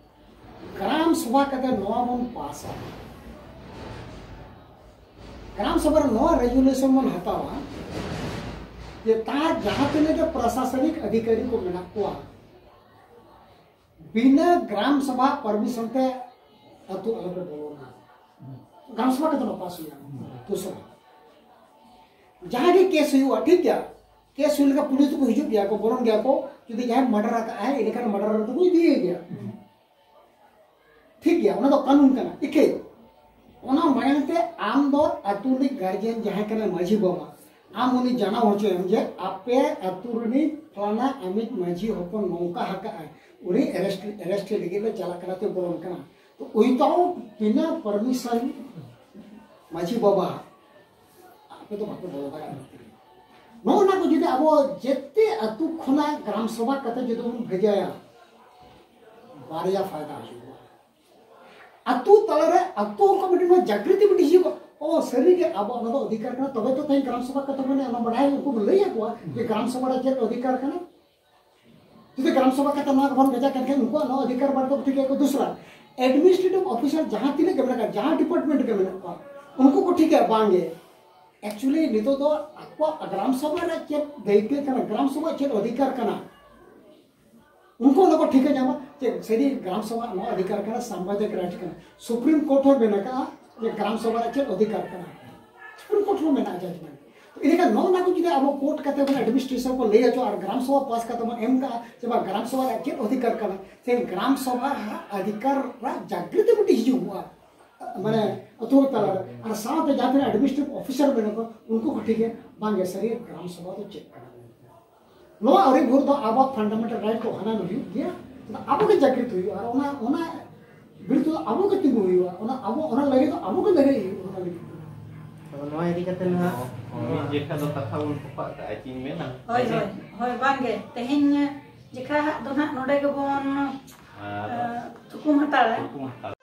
ᱜᱨᱟᱢ ᱥᱚᱵᱷᱟ ᱠᱟᱛᱮ ᱱᱚᱣᱟ ᱵᱚᱱ ᱯᱟᱥᱟ᱾ ᱜᱨᱟᱢ ᱥᱚᱵᱷᱟ ᱨᱮ ᱱᱚᱣᱟ ᱨᱮᱡᱩᱞᱮᱥᱚᱱ ᱵᱚᱱ ᱦᱟᱛᱟᱣᱟ ᱡᱮ ᱛᱟᱨ ᱡᱟᱦᱟᱸ ᱛᱤᱱᱟᱹᱜ ᱜᱮ ᱯᱨᱚᱥᱟᱥᱚᱱᱤᱠ ᱚᱫᱷᱤᱠᱟᱨᱤ ᱠᱚ ᱢᱮᱱᱟᱜ ᱠᱚᱣᱟ, ᱵᱤᱱᱟᱹ ᱜᱨᱟᱢ ᱥᱚᱵᱷᱟ ᱯᱟᱨᱢᱤᱥᱚᱱ ᱛᱮ ᱟᱹᱛᱩ ᱟᱞᱚᱯᱮ ᱵᱚᱞᱚᱱᱟ᱾ ᱜᱨᱟᱢ ᱥᱚᱵᱷᱟ ᱠᱟᱛᱮ ᱱᱚᱣᱟ ᱯᱟᱥ ᱦᱩᱭᱩᱜᱼᱟ᱾ ᱟᱹᱛᱩ ᱥᱚᱵᱷᱟ ᱡᱟᱦᱟᱸ ᱜᱮ ᱠᱮᱥ ᱦᱩᱭᱩᱜᱼᱟ, ᱴᱷᱤᱠ ᱜᱮᱭᱟ, ᱠᱮᱥ ᱦᱩᱭ ᱞᱮᱠᱷᱟᱱ ᱯᱩᱞᱤᱥ ᱫᱚᱠᱚ ᱦᱤᱡᱩᱜ ᱜᱮᱭᱟ ᱠᱚ, ᱵᱚᱞᱚᱱ ᱜᱮᱭᱟ ᱠᱚ᱾ ᱡᱩᱫᱤ ᱡᱟᱦᱟᱸᱭ ᱢᱟᱨᱰᱟᱨ ᱟᱠᱟᱫ ᱟᱭ, ᱮᱸᱰᱮᱠᱷᱟᱱ ᱢᱟᱨᱰᱟᱨ ᱫᱚᱠᱚ ᱤᱫᱤᱭᱮ ᱜᱮᱭᱟ᱾ ᱴᱷᱤᱠ ᱜᱮᱭᱟ, ᱚᱱᱟ ᱫᱚ ᱠᱟᱹᱱᱩᱱ ᱠᱟᱱᱟ᱾ ᱤᱠᱷᱟᱹᱭ ᱚᱱᱟ ᱢᱟᱲᱟᱝ ᱛᱮ ᱟᱢ ᱫᱚ ᱟᱹᱛᱩ ᱨᱤᱱᱤᱡ ᱜᱟᱨᱡᱤᱭᱟᱱ ᱡᱟᱦᱟᱸᱭ ᱠᱟᱱᱟᱭ ᱢᱟᱹᱡᱷᱤ ᱵᱟᱵᱟ, ᱟᱢ ᱩᱱᱤ ᱡᱟᱱᱟᱣ ᱦᱚᱪᱚᱭᱮᱢ ᱡᱮ ᱟᱯᱮ ᱟᱹᱛᱩ ᱨᱤᱱᱤᱡ ᱯᱷᱞᱟᱱᱟ ᱟᱢᱤᱡ ᱢᱟᱹᱡᱷᱤ ᱦᱚᱯᱚᱱ ᱱᱚᱝᱠᱟ ᱟᱠᱟᱜᱼᱟᱭ, ᱩᱱᱤ ᱟᱨᱮᱥᱴ, ᱟᱨᱮᱥᱴ ᱞᱟᱹᱜᱤᱫ ᱞᱮ ᱪᱟᱞᱟᱜ ᱠᱟᱱᱟ, ᱛᱮ ᱵᱚᱞᱚᱱ ᱠᱟᱱᱟ᱾ ᱛᱚ without ᱵᱤᱱᱟ ᱯᱟᱨᱢᱤᱥᱚᱱ ᱢᱟᱹᱡᱷᱤ ᱵᱟᱵᱟ ᱟᱯᱮ ᱫᱚ ᱵᱟᱯᱮ ᱵᱚᱞᱚ ᱫᱟᱲᱮᱭᱟᱜᱼᱟ ᱵᱷᱤᱛᱨᱤ᱾ ᱱᱚᱜᱼᱚ ᱱᱟ ᱠᱚ ᱡᱩᱫᱤ ᱟᱵᱚ ᱡᱮᱛᱮ ᱟᱹᱛᱩ ᱠᱷᱚᱱᱟᱜ ᱜᱨᱟᱢ ᱥᱚᱵᱷᱟ ᱠᱟᱛᱮ ᱡᱩᱫᱤ ᱵᱚᱱ ᱵᱷᱮᱡᱟᱭᱟ, ᱵᱟᱨᱭᱟ ᱯᱷᱟᱭᱫᱟ ᱦᱩᱭᱩᱜᱼᱟ᱾ ᱟᱹᱛᱩ ᱛᱟᱞᱟᱨᱮ ᱟᱹᱛᱩ ᱦᱚᱲ ᱠᱚ ᱢᱤᱫᱴᱮᱱ ᱱᱚᱣᱟ ᱡᱟᱜᱨᱤᱛᱤ ᱢᱤᱫᱴᱮᱱ ᱦᱤᱡᱩᱜᱼᱟ, ᱚ ᱥᱟᱹᱨᱤᱜᱮ ᱟᱵᱚᱣᱟᱜ ᱚᱱᱟ ᱫᱚ ᱚᱫᱷᱤᱠᱟᱨ ᱠᱟᱱᱟ, ᱛᱚᱵᱮ ᱛᱚ ᱛᱮᱦᱮᱧ ᱜᱨᱟᱢ ᱥᱚᱵᱷᱟ ᱠᱟᱛᱮ ᱢᱟᱱᱮ ᱚᱱᱟ ᱵᱟᱲᱟᱭ ᱩᱱᱠᱩ ᱵᱚᱱ ᱞᱟᱹᱭ ᱟᱠᱚᱣᱟ ᱡᱮ ᱜᱨᱟᱢ ᱥᱚᱵᱷᱟ ᱨᱮ ᱪᱮᱫ ᱚᱫᱷᱤᱠᱟᱨ ᱠᱟᱱᱟ᱾ ᱡᱩᱫᱤ ᱜᱨᱟᱢ ᱥᱚᱵᱷᱟ ᱠᱟᱛᱮ ᱱᱚᱣᱟ ᱠᱚᱵᱚᱱ ᱵᱷᱮᱡᱟ ᱠᱮᱫ ᱠᱷᱟᱱ ᱩᱱᱠᱩᱣᱟᱜ ᱱᱚᱣᱟ ᱚᱫᱷᱤᱠᱟᱨ ᱵᱟᱨ ᱫᱚ ᱴᱷᱤᱠ ᱜᱮᱭᱟ ᱠᱚ᱾ ᱫᱩᱥᱨᱟ, ᱮᱰᱢᱤᱱᱤᱥᱴᱨᱮᱴᱤᱵᱷ ᱚᱯᱷᱤᱥᱟᱨ ᱡᱟᱦᱟᱸ ᱛᱤᱱᱟᱹᱜ ᱜᱮ ᱢᱮᱱᱟᱜ ᱠᱚᱣᱟ, ᱡᱟᱦᱟᱸ ᱰᱤᱯᱟᱨᱴᱢᱮᱱᱴ ᱜᱮ ᱢᱮᱱᱟᱜ ᱠᱚᱣᱟ, ᱩᱱᱠᱩ ᱠᱚ ᱴᱷᱤᱠᱟ ᱵᱟᱝ ᱜᱮ, ᱮᱠᱪᱩᱭᱮᱞᱤ ᱱᱤᱛᱚᱜ ᱫᱚ ᱟᱠᱚᱣᱟᱜ ᱜᱨᱟᱢ ᱥᱚᱵᱷᱟ ᱨᱮ ᱪᱮᱫ ᱫᱟᱹᱭᱤᱛᱛᱚ ᱠᱟᱱᱟ, ᱜᱨᱟᱢ ᱥᱚᱵᱷᱟ ᱪᱮᱫ ᱚᱫᱷᱤᱠᱟᱨ ᱠᱟᱱᱟ, ᱩᱱᱠᱩ ᱚᱱᱟ ᱠᱚ ᱴᱷᱤᱠᱟᱹ ᱧᱟᱢᱟ ᱡᱮ ᱥᱟᱹᱨᱤ ᱜᱨᱟᱢ ᱥᱚᱵᱷᱟ ᱱᱚᱣᱟ ᱚᱫᱷᱤᱠᱟᱨ ᱠᱟᱱᱟ, ᱥᱟᱢᱵᱤᱫᱷᱟᱱᱤᱠ ᱨᱟᱭᱤᱴ ᱠᱟᱱᱟ᱾ ᱥᱩᱯᱨᱤᱢ ᱠᱳᱨᱴ ᱦᱚᱸ ᱢᱮᱱ ᱟᱠᱟᱫᱼᱟ ᱡᱮ ᱜᱨᱟᱢ ᱥᱚᱵᱷᱟ ᱨᱮ ᱪᱮᱫ ᱚᱫᱷᱤᱠᱟᱨ ᱠᱟᱱᱟ, ᱥᱩᱯᱨᱤᱢ ᱠᱳᱨᱴ ᱦᱚᱸ ᱢᱮᱱᱟᱜᱼᱟ ᱡᱟᱡᱽᱢᱮᱱᱴ᱾ ᱤᱱᱟᱹᱠᱷᱟᱱ ᱱᱚᱜᱼᱚ ᱱᱟ ᱠᱚ ᱡᱩᱫᱤ ᱟᱵᱚ ᱠᱳᱨᱴ ᱠᱟᱛᱮ ᱵᱚᱱ ᱮᱰᱢᱤᱱᱤᱥᱴᱨᱮᱥᱚᱱ ᱠᱚ ᱞᱟᱹᱭ ᱦᱚᱪᱚ ᱟᱨ ᱜᱨᱟᱢ ᱥᱚᱵᱷᱟ ᱯᱟᱥ ᱠᱟᱛᱮ ᱵᱚᱱ ᱮᱢ ᱠᱟᱜᱼᱟ ᱡᱮ ᱵᱟᱝ ᱜᱨᱟᱢ ᱥᱚᱵᱷᱟ ᱨᱮᱭᱟᱜ ᱪᱮᱫ ᱚᱫᱷᱤᱠᱟᱨ ᱠᱟᱱᱟ, ᱥᱮ ᱜᱨᱟᱢ ᱥᱚᱵᱷᱟ ᱨᱮᱭᱟᱜ ᱚᱫᱷᱤᱠᱟᱨ ᱨᱮᱭᱟᱜ ᱡᱟᱜᱽᱨᱤᱛᱤ ᱢᱤᱫᱴᱤᱡ ᱦᱤᱡᱩᱜᱼᱟ᱾ ᱢᱟᱱᱮ ᱟᱹᱛᱩ ᱦᱚᱲ ᱛᱟᱞᱟᱨᱮ ᱟᱨ ᱥᱟᱶᱛᱮ ᱡᱟᱦᱟᱸ ᱛᱤᱱᱟᱹᱜ ᱮᱰᱢᱤᱱᱤᱥᱴᱨᱮᱴᱤᱵᱷ ᱚᱯᱷᱤᱥᱟᱨ ᱢᱮᱱᱟᱜ ᱠᱚ ᱩᱱᱠᱩ ᱠᱚ ᱴᱷᱤᱠ ᱜᱮᱭᱟ ᱵᱟᱝᱜᱮ ᱥᱟᱹᱨᱤ ᱜᱨᱟᱢ ᱥᱚᱵᱷᱟ ᱫᱚ ᱪᱮᱫ ᱠᱟᱱᱟ᱾ ᱱᱚᱣᱟ ᱟᱹᱨᱤ ᱵᱷᱳᱨ ᱫᱚ ᱟᱵᱚᱣᱟᱜ ᱯᱷᱟᱱᱰᱟᱢᱮᱱᱴᱟᱞ ᱨᱟᱭᱤᱴ ᱠᱚ ᱦᱟᱱᱟ ᱦᱩᱭᱩᱜ ᱜᱮᱭᱟ᱾ ᱪᱮᱫᱟᱜ ᱟᱵᱚ ᱜᱮ ᱡᱟᱜᱽᱨᱤᱛ ᱦᱩᱭᱩᱜᱼᱟ ᱟᱨ ᱚᱱᱟ ᱚᱱᱟ ᱵᱤᱨᱩᱫᱷ ᱫᱚ ᱟᱵᱚ ᱜᱮ ᱛᱤᱸᱜᱩ ᱦᱩᱭᱩᱜᱼᱟ᱾ ᱚᱱᱟ ᱟᱵᱚ ᱚᱱᱟ ᱞᱟᱹᱜᱤᱫ ᱫᱚ ᱟᱵᱚ ᱜᱮ ᱞᱟᱹᱲᱦᱟᱹᱭ ᱦᱩᱭᱩᱜᱼᱟ ᱚᱱᱟ ᱞᱟᱹᱜᱤᱫ ᱫᱚ᱾ ᱟᱫᱚ ᱱᱚᱣᱟ ᱤᱫᱤ ᱠᱟᱛᱮ ᱱᱟᱦᱟᱜ ᱢᱤᱫ ᱡᱮᱠᱷᱟ ᱫᱚ ᱠᱟᱛᱷᱟ ᱵᱚᱱ ᱛᱚᱯᱟᱜ ᱠᱟᱜᱼᱟ ᱪᱮᱧ ᱢᱮᱱᱟ᱾ ᱦᱳᱭ ᱦᱳᱭ ᱦᱳᱭ ᱵᱟᱝᱜᱮ ᱛᱮᱦᱮᱧ ᱡᱮᱠᱷᱟ ᱦᱟᱜ ᱫᱚ ᱱᱟᱦᱟᱜ ᱱᱚᱰᱮ ᱜᱮᱵᱚᱱ ᱟᱨ ᱟᱸ, ᱛᱷᱩᱠᱩᱢ ᱦᱟᱛᱟᱲᱟ᱾ ᱛᱷᱩᱠᱩᱢ ᱦᱟᱛᱟᱲ᱾